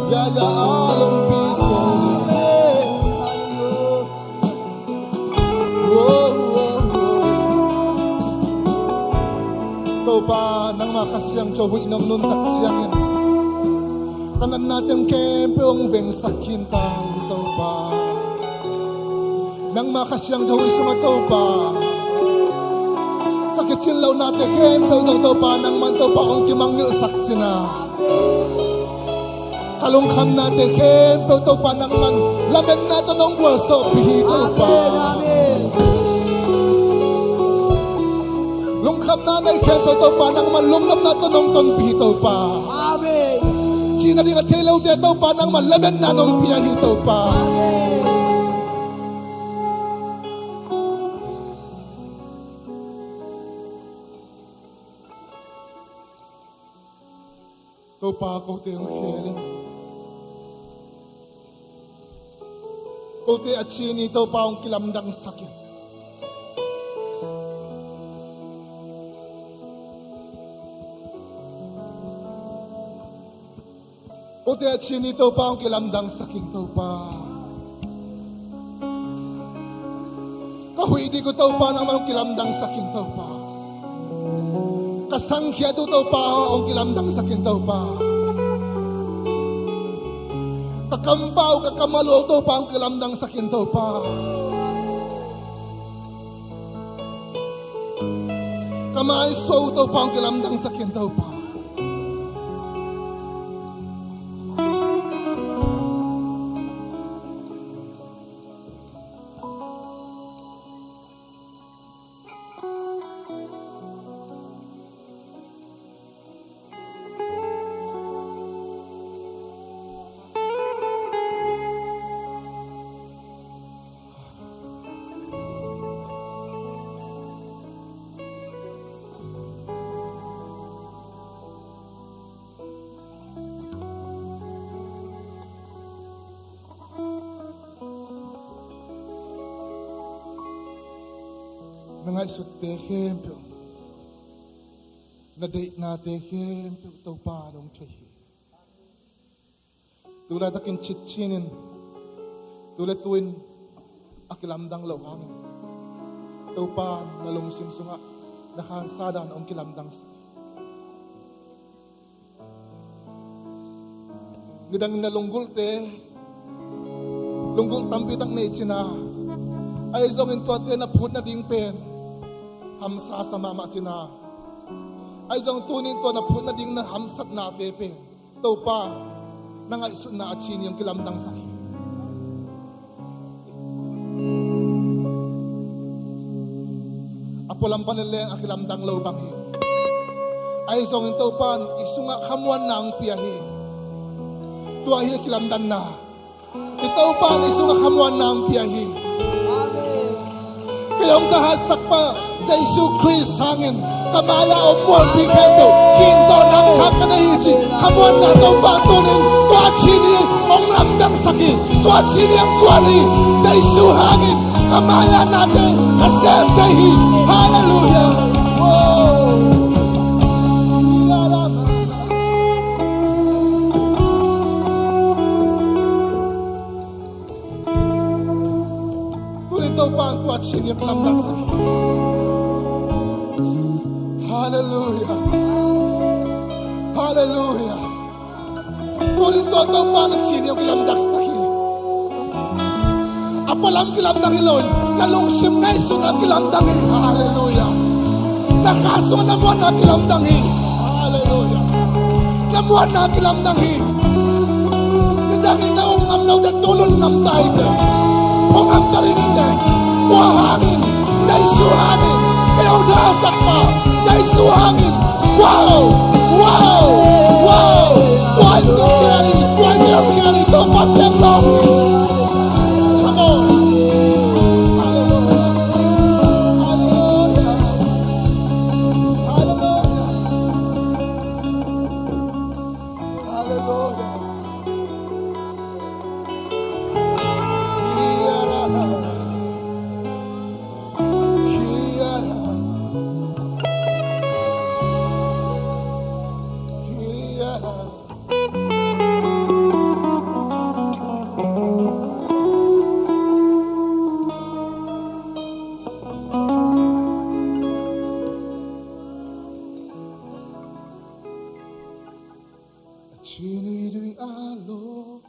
Ya ya a long pi so. Topa, nangmah Kha Siangtho huih nong nuntak ciangin ka natna teng khempeuh hong vengsak khin ta, Topa. Nangmah Kha Siangtho huih sungah Topa, ka kicin lohnate khempeuh zong Topa, nangman Topa hong kimangngilhsak cina. Ka lungkhamnate khempeuh Topa nangman lametna tawh nong gualsawhpih hi Topa. Amen, amen. Lungkhamna nei khempeuh Topa nangman lungnopna tawh nong tonpih hi Topa. Amen. Cihna ding a thei lote Topa nangman lametna nong pia hi Topa. Amen. Topa, kote hong khel in. Kote a cini Topa hong kilamdangsak in. Ko Te a chin hi Topa hong kilamdangsak in Topa. Ka huih dik uh Topa nangmah hong kilamdangsak in Topa. Ka sangkhiat uh Topa hong kilamdangsak in Topa. Ka kampau ka kamal uh Topa hong kilamdangsak in Topa. Ka maisuah uh Topa hong kilamdangsak in Topa. Na ngaihsutte khempeuh, na deihnate khempeuh Topa in hong thei hi. Tulaitakin citcinin, tu le tu-in a kilamdang loh hangin Topa in na lungsim sungah na khansa dan hong kilamdangsak hi. Nidangin na lunggulhte, lunggulh tampi tak nei cin a, ahi zongin tuate na phut nading pen hamsa sa mahmah cin a, ahi zong tuni-in tua na phut nading na hamsatnate pen Topa, na ngaihsutna a cin hi hong kilamdangsak hi. A pualam pan leng a kilamdang lo bang hi. Ahi zongin Topa in i sungah khamuanna hong pia hi. Tua hi a kilamdanna. I Topa in i sungah khamuanna hong pia hi. Kei hong thahatsakpa Jesu Khrist hangin ka mai-ah om mualpih khempeuh kihzawhna khak ka nei hi ci. Khamuanna Topa tunin tua cin hi hong lamdangsak hi. Tua cin hi hong kuan hi. Jesu hangin ka mai-ah nate ka sem thei hi. Halleluiah. Tunin Topa in tua cin hi hong lamdangsak hi. Halleluiah. Halleluiah. Tunin tua Topa in a cin hi hong kilamdangsak hi. A pualam kilamdang hi loin na lungsim ngaihsutna kilamdang hi. Halleluiah. Na kha sungah na muanna kilamdang hi. Halleluiah. Na muanna kilamdang hi. Nidangin na um ngam lote tu-in um ngam ta hi teh. Hong ngam ta ding hi teh. Tua hangin, Jesu hangin, kei hong thahatsakpa Jesu hangin. Wow! Wow! Wow! Tua in kong kial hi. Tua in kong kial hi. Topa teng lawng hi. Come on. Halleluiah. Halleluiah. Halleluiah. Halleluiah. Chinidui a lo,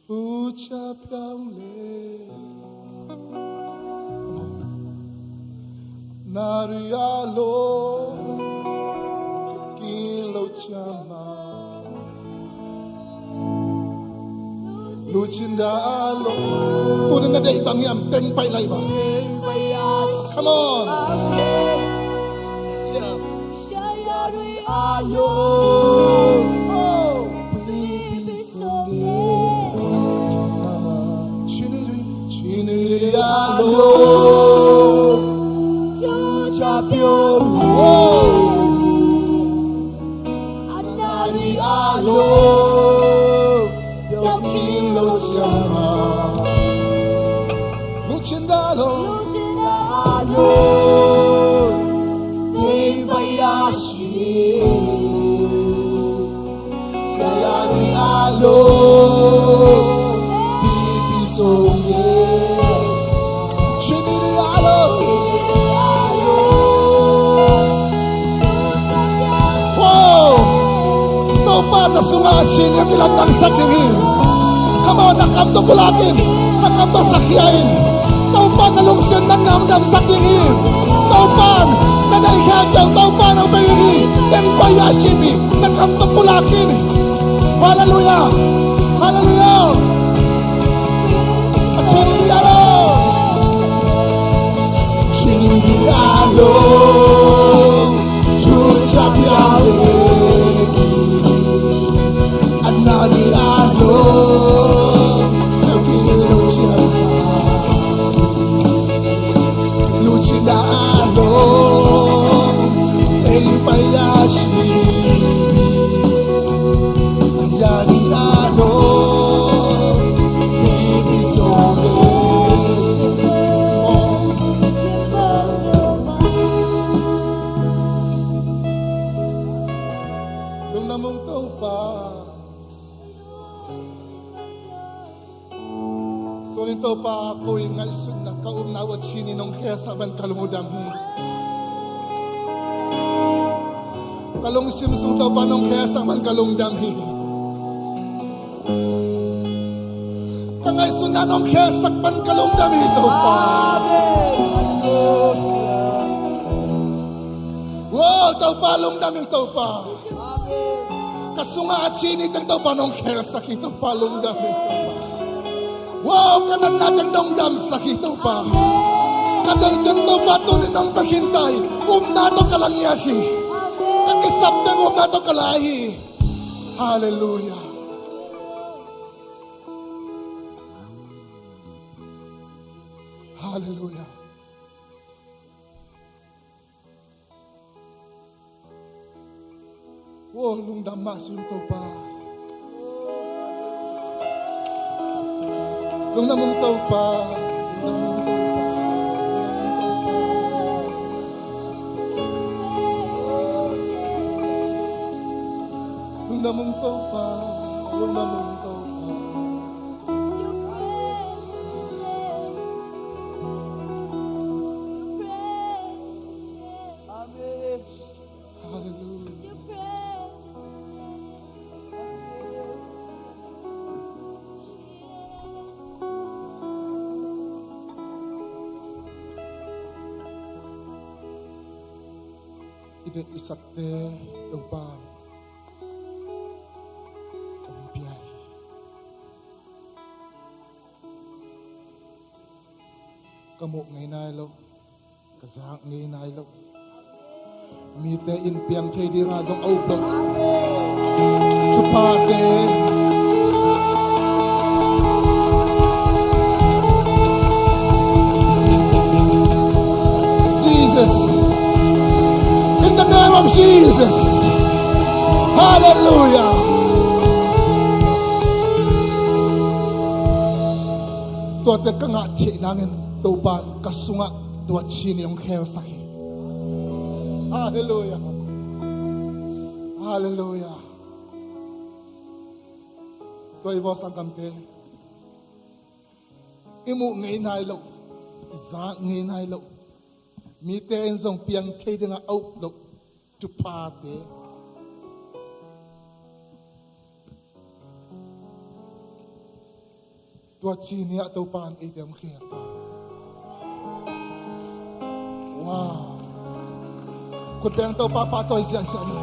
tuca piang le. Nari a lo, kin lo cama. Lucin da a lo. Tunin na deih bang hiam, teng paih lai bang. Come on. Yes. Lucin da lo. Lucin da lo. Dei baya shi. Trinity Alo. Wow! Topa na sungah a Trinity lamdangsak ding hi. Come on, na kam tawh pulak in, na kam tawh sakhia in. Topa na lungsim na lamdangsak ding hi. Topa na neih khempeuh Topa na pia ding hi. Teng pai a Trinity na kam tawh pulak in. Halleluiah! Halleluiah! A Trinity Alo! Trinity Alo, Trinity Alo, Anani Alo, Happy Lucia, Lucinda Alo, Tei Payashi. Lungdam ung Topa. Tunin Topa, ko i ngaihsutna, ka upna uh a Trinity nong khelsak man ka lungdam hi. Ka lungsim sung Topa nong khelsak man ka lungdam hi. Ka ngaihsutna nong khelsak man ka lungdam hi Topa. Wow, Topa lungdam hi Topa. Ka sungah a Trinity teng Topa nong khelsak hi Topa, lungdam hi Topa. Wow, ka natna teng nong damsak hi Topa. Ka deih teng Topa tunin nong pia khin ta hi. Upna tawh ka la ngiat hi. Ka kisap teng upna tawh ka la hi. Halleluiah. Halleluiah. Wow, lungdam mah si ung Topa. Lungdam ung Topa. Lungdam ung Topa. Lungdam ung Topa. Amen. Halleluiah. I deih i sakte Topa hong pia hi. Ka muh ngei nai lo, ka zak ngei nai lo, mite in piang thei dinga zong a up lo thuphate. Jesus. In the name of Jesus. Halleluiah. Tuate ka ngah theih nangin Topa in ka sungah tua Trinity hong khelsak hi. Halleluiah. Halleluiah. Tua i vaw sanggamte, i muh ngei nai lo, i zak ngei nai lo, mite in zong piang thei dinga a up lo thuphate. Tua Trinity ah Topa in eite hong khel ta. Wow. Khut beng Topa pahtawi ziahziah ni.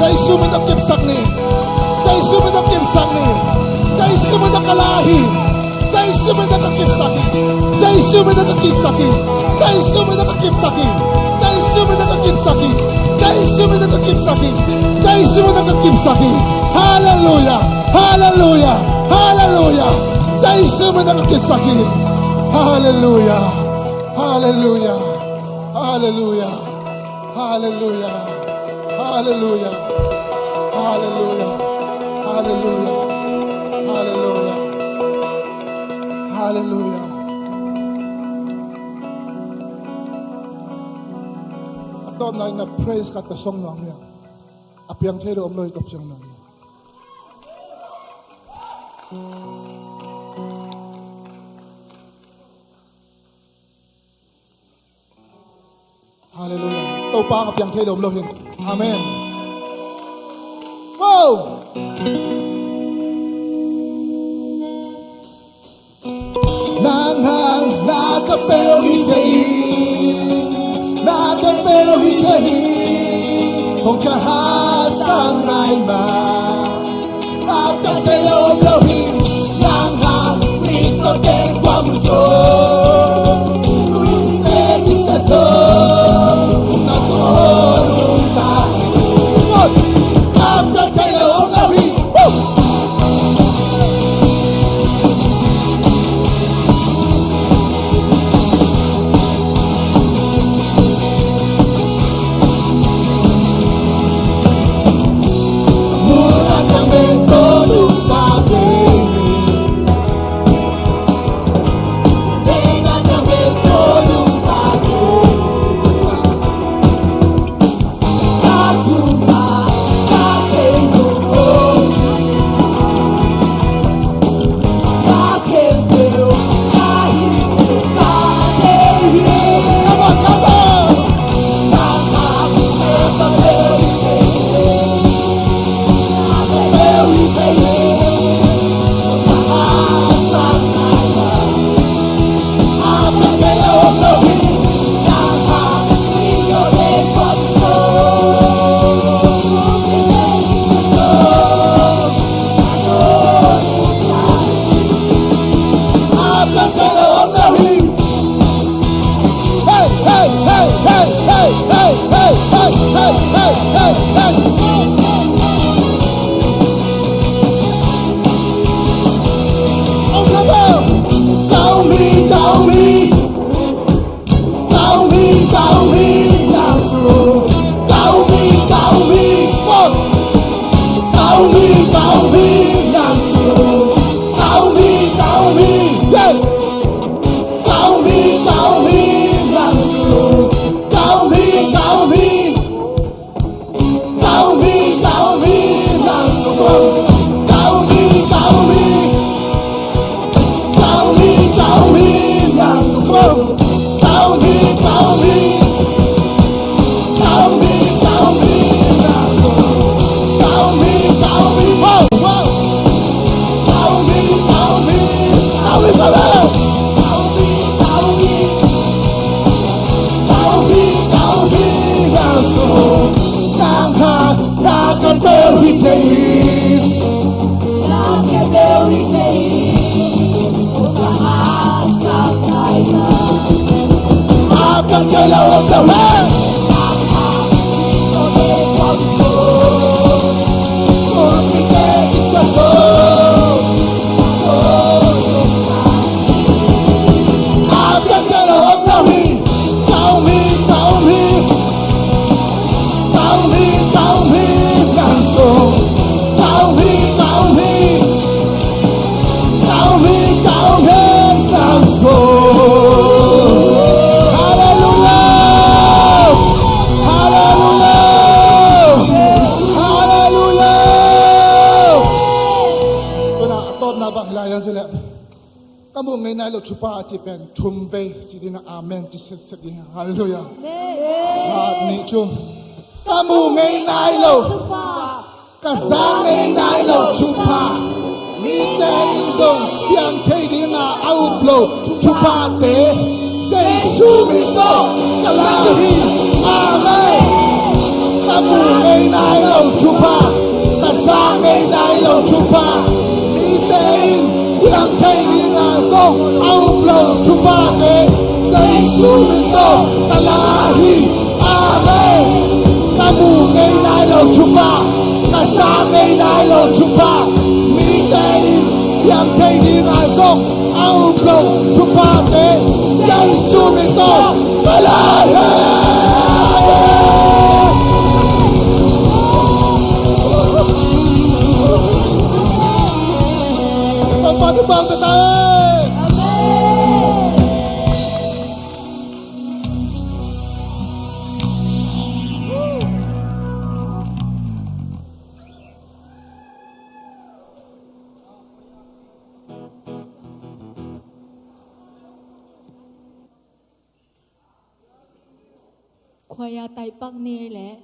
Jesu min tawh kipsak ni. Jesu min tawh kipsak ni. Jesu min tawh ka la hi. Jesu min tawh ka kipsak hi. Jesu min tawh ka kipsak hi. Jesu min tawh ka kipsak hi. Jesu min tawh ka kipsak hi. Jesu min tawh ka kipsak hi. Jesu min tawh ka kipsak hi. Halleluiah. Halleluiah. Halleluiah. Jesu min tawh ka kipsak hi. Halleluiah. Halleluiah. Halleluiah. Halleluiah. Halleluiah. Halleluiah. Halleluiah. Halleluiah. Halleluiah. Tawpna in a praise ka ta song nuam hi a. A piang thei lo om lo hi tawp ciang nuam hi. Halleluiah. Topa a piang thei lo om lo hi. Amen. Go! Nang hang na ka peu hi thei hi. Na ka peu hi thei hi. Hong ka ha sang nai ma. A piang thei lo om lo hi. Nang hang mi to teng kua mu zo. Te ki sa zo. Hong ka ko hong ka. A piang thei lo om lo hi. Woo! Halleluiah! Halleluiah! Halleluiah! Tuna a tawpna bang hi lai, a cih leh ka muh ngei nai lo thupha a cih pen thum vei ci ding a, amen ci setset ding. Halleluiah. Khat, nih, thum. Ka muh ngei nai lo, ka za ngei nai lo thupha, mite in zong piang thei ding a, a up lo thuphate Jesu min tawh ka la hi. Amen. Ka muh ngei nai lo thupha, ka za ngei nai lo thupha, mite in piang thei ding a zong a up lo thuphate Jesu min tawh ka la hi. Amen. Ka muh ngei nai lo thupha, ka za ngei nai lo thupha, mite in piang thei ding a zong a up lo thuphate Jesu min tawh ka la hi. Topa thupha hong pia ta hen. Amen. Khuaia taipak ni ei leh